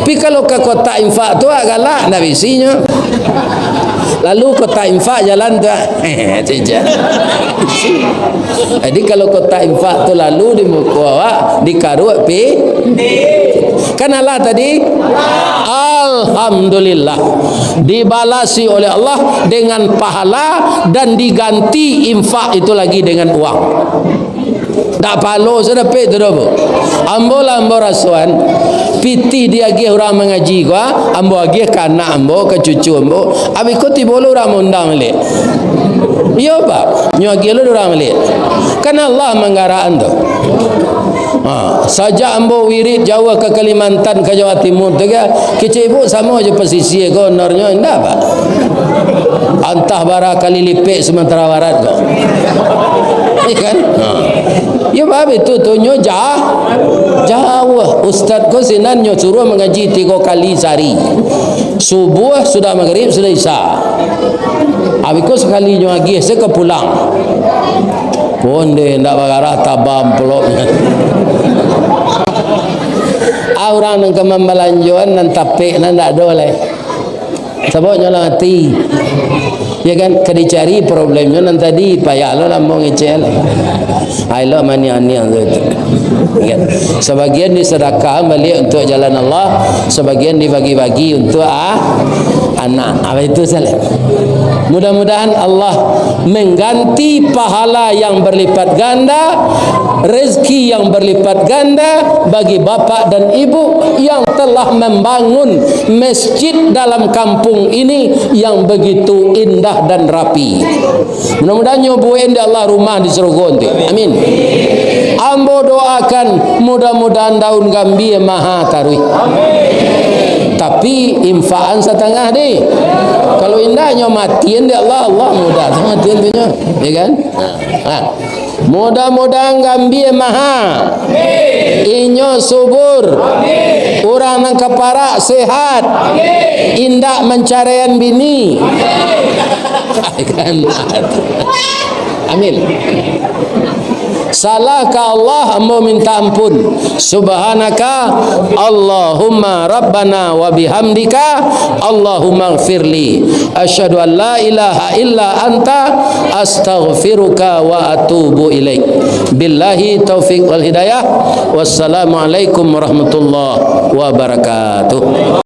Tapi kalau ka kotak infak tu, ah, galak, ndak bisinyo. Lalu kotak infak jalan tu, ah. Cicak. Jadi kalau kotak infak tu lalu di muko awak, dikaruak pi-, kan alah tadi? Al- Alhamdulillah, dibalasi oleh Allah dengan pahala dan diganti infak itu lagi dengan uang. Dak palo sadapek tu doh, Bu. Ambo lah ambo rasoan, pitih diagiah urang mangaji ko, ah, ambo agiah ka anak ambo, ka cucu ambo. Abih ko tibo lo urang maundang baliak. Iyo, Pak. Nyo agiah lo urang baliak. Kan Allah manggarakan tu. Ha, sajak ambo wirid jauah ka Kalimantan, ka Jawa Timur tu, ka, kecek Ibu samo jo pasisia ko, honornyo indak, Pak. Antah bara kali lipek Sumatera Barat ko. Iya kan? Ha. Ya, Pak, itu tu nyo ja-, jauah. Ustaz ko sinan nyo suruah mangaji tigo kali sahari. Subuah, sudah magrib, sudah isya. Abih ko sakali nyo agiah, se ka pulang. Pun deh, ndak bagarah tabam pulo. Ah, urang nan ka mambalanjoan, nan tapek, nan ndak ado lai. Sabab nyo lah mati. Ya kan, ka dicari problemnyo nan tadi, payah lo lamo ngecek lah. Ai lo maniang-niang tu. Ya kan? Sabagian disadakahkan baliak untuk jalan Allah, sabagian dibagi-bagi untuk, ah, anak. Apa itu salah? Mudah-mudahan Allah mengganti pahala yang berlipat ganda, rezeki yang berlipat ganda bagi bapak dan ibu yang telah membangun masjid dalam kampung ini yang begitu indah dan rapi. Mudah-mudahan nyo buek dek Allah rumah di sarugo nanti. Amin. Ambo doakan, mudah-mudahan daun gambia maha taruih. Tapi infakan satangah deh. Kalau indak, nyo matian dek Allah, Allah mudah tu matian tu nyo. Ya kan? Ha. Mudah-mudahan gambia maha. Inyo subur. Urang nan ka parak sehat. Indak mancaraian bini. Amin. Salah ka Allah, ambo minta ampun. Subhanaka Allahumma Rabbana wa bihamdika, Allahumma gfirli. Asyhadu an la ilaha illa anta, astaghfiruka wa atubu ilaik. Billahi taufik wal hidayah. Wassalamualaikum warahmatullahi wabarakatuh.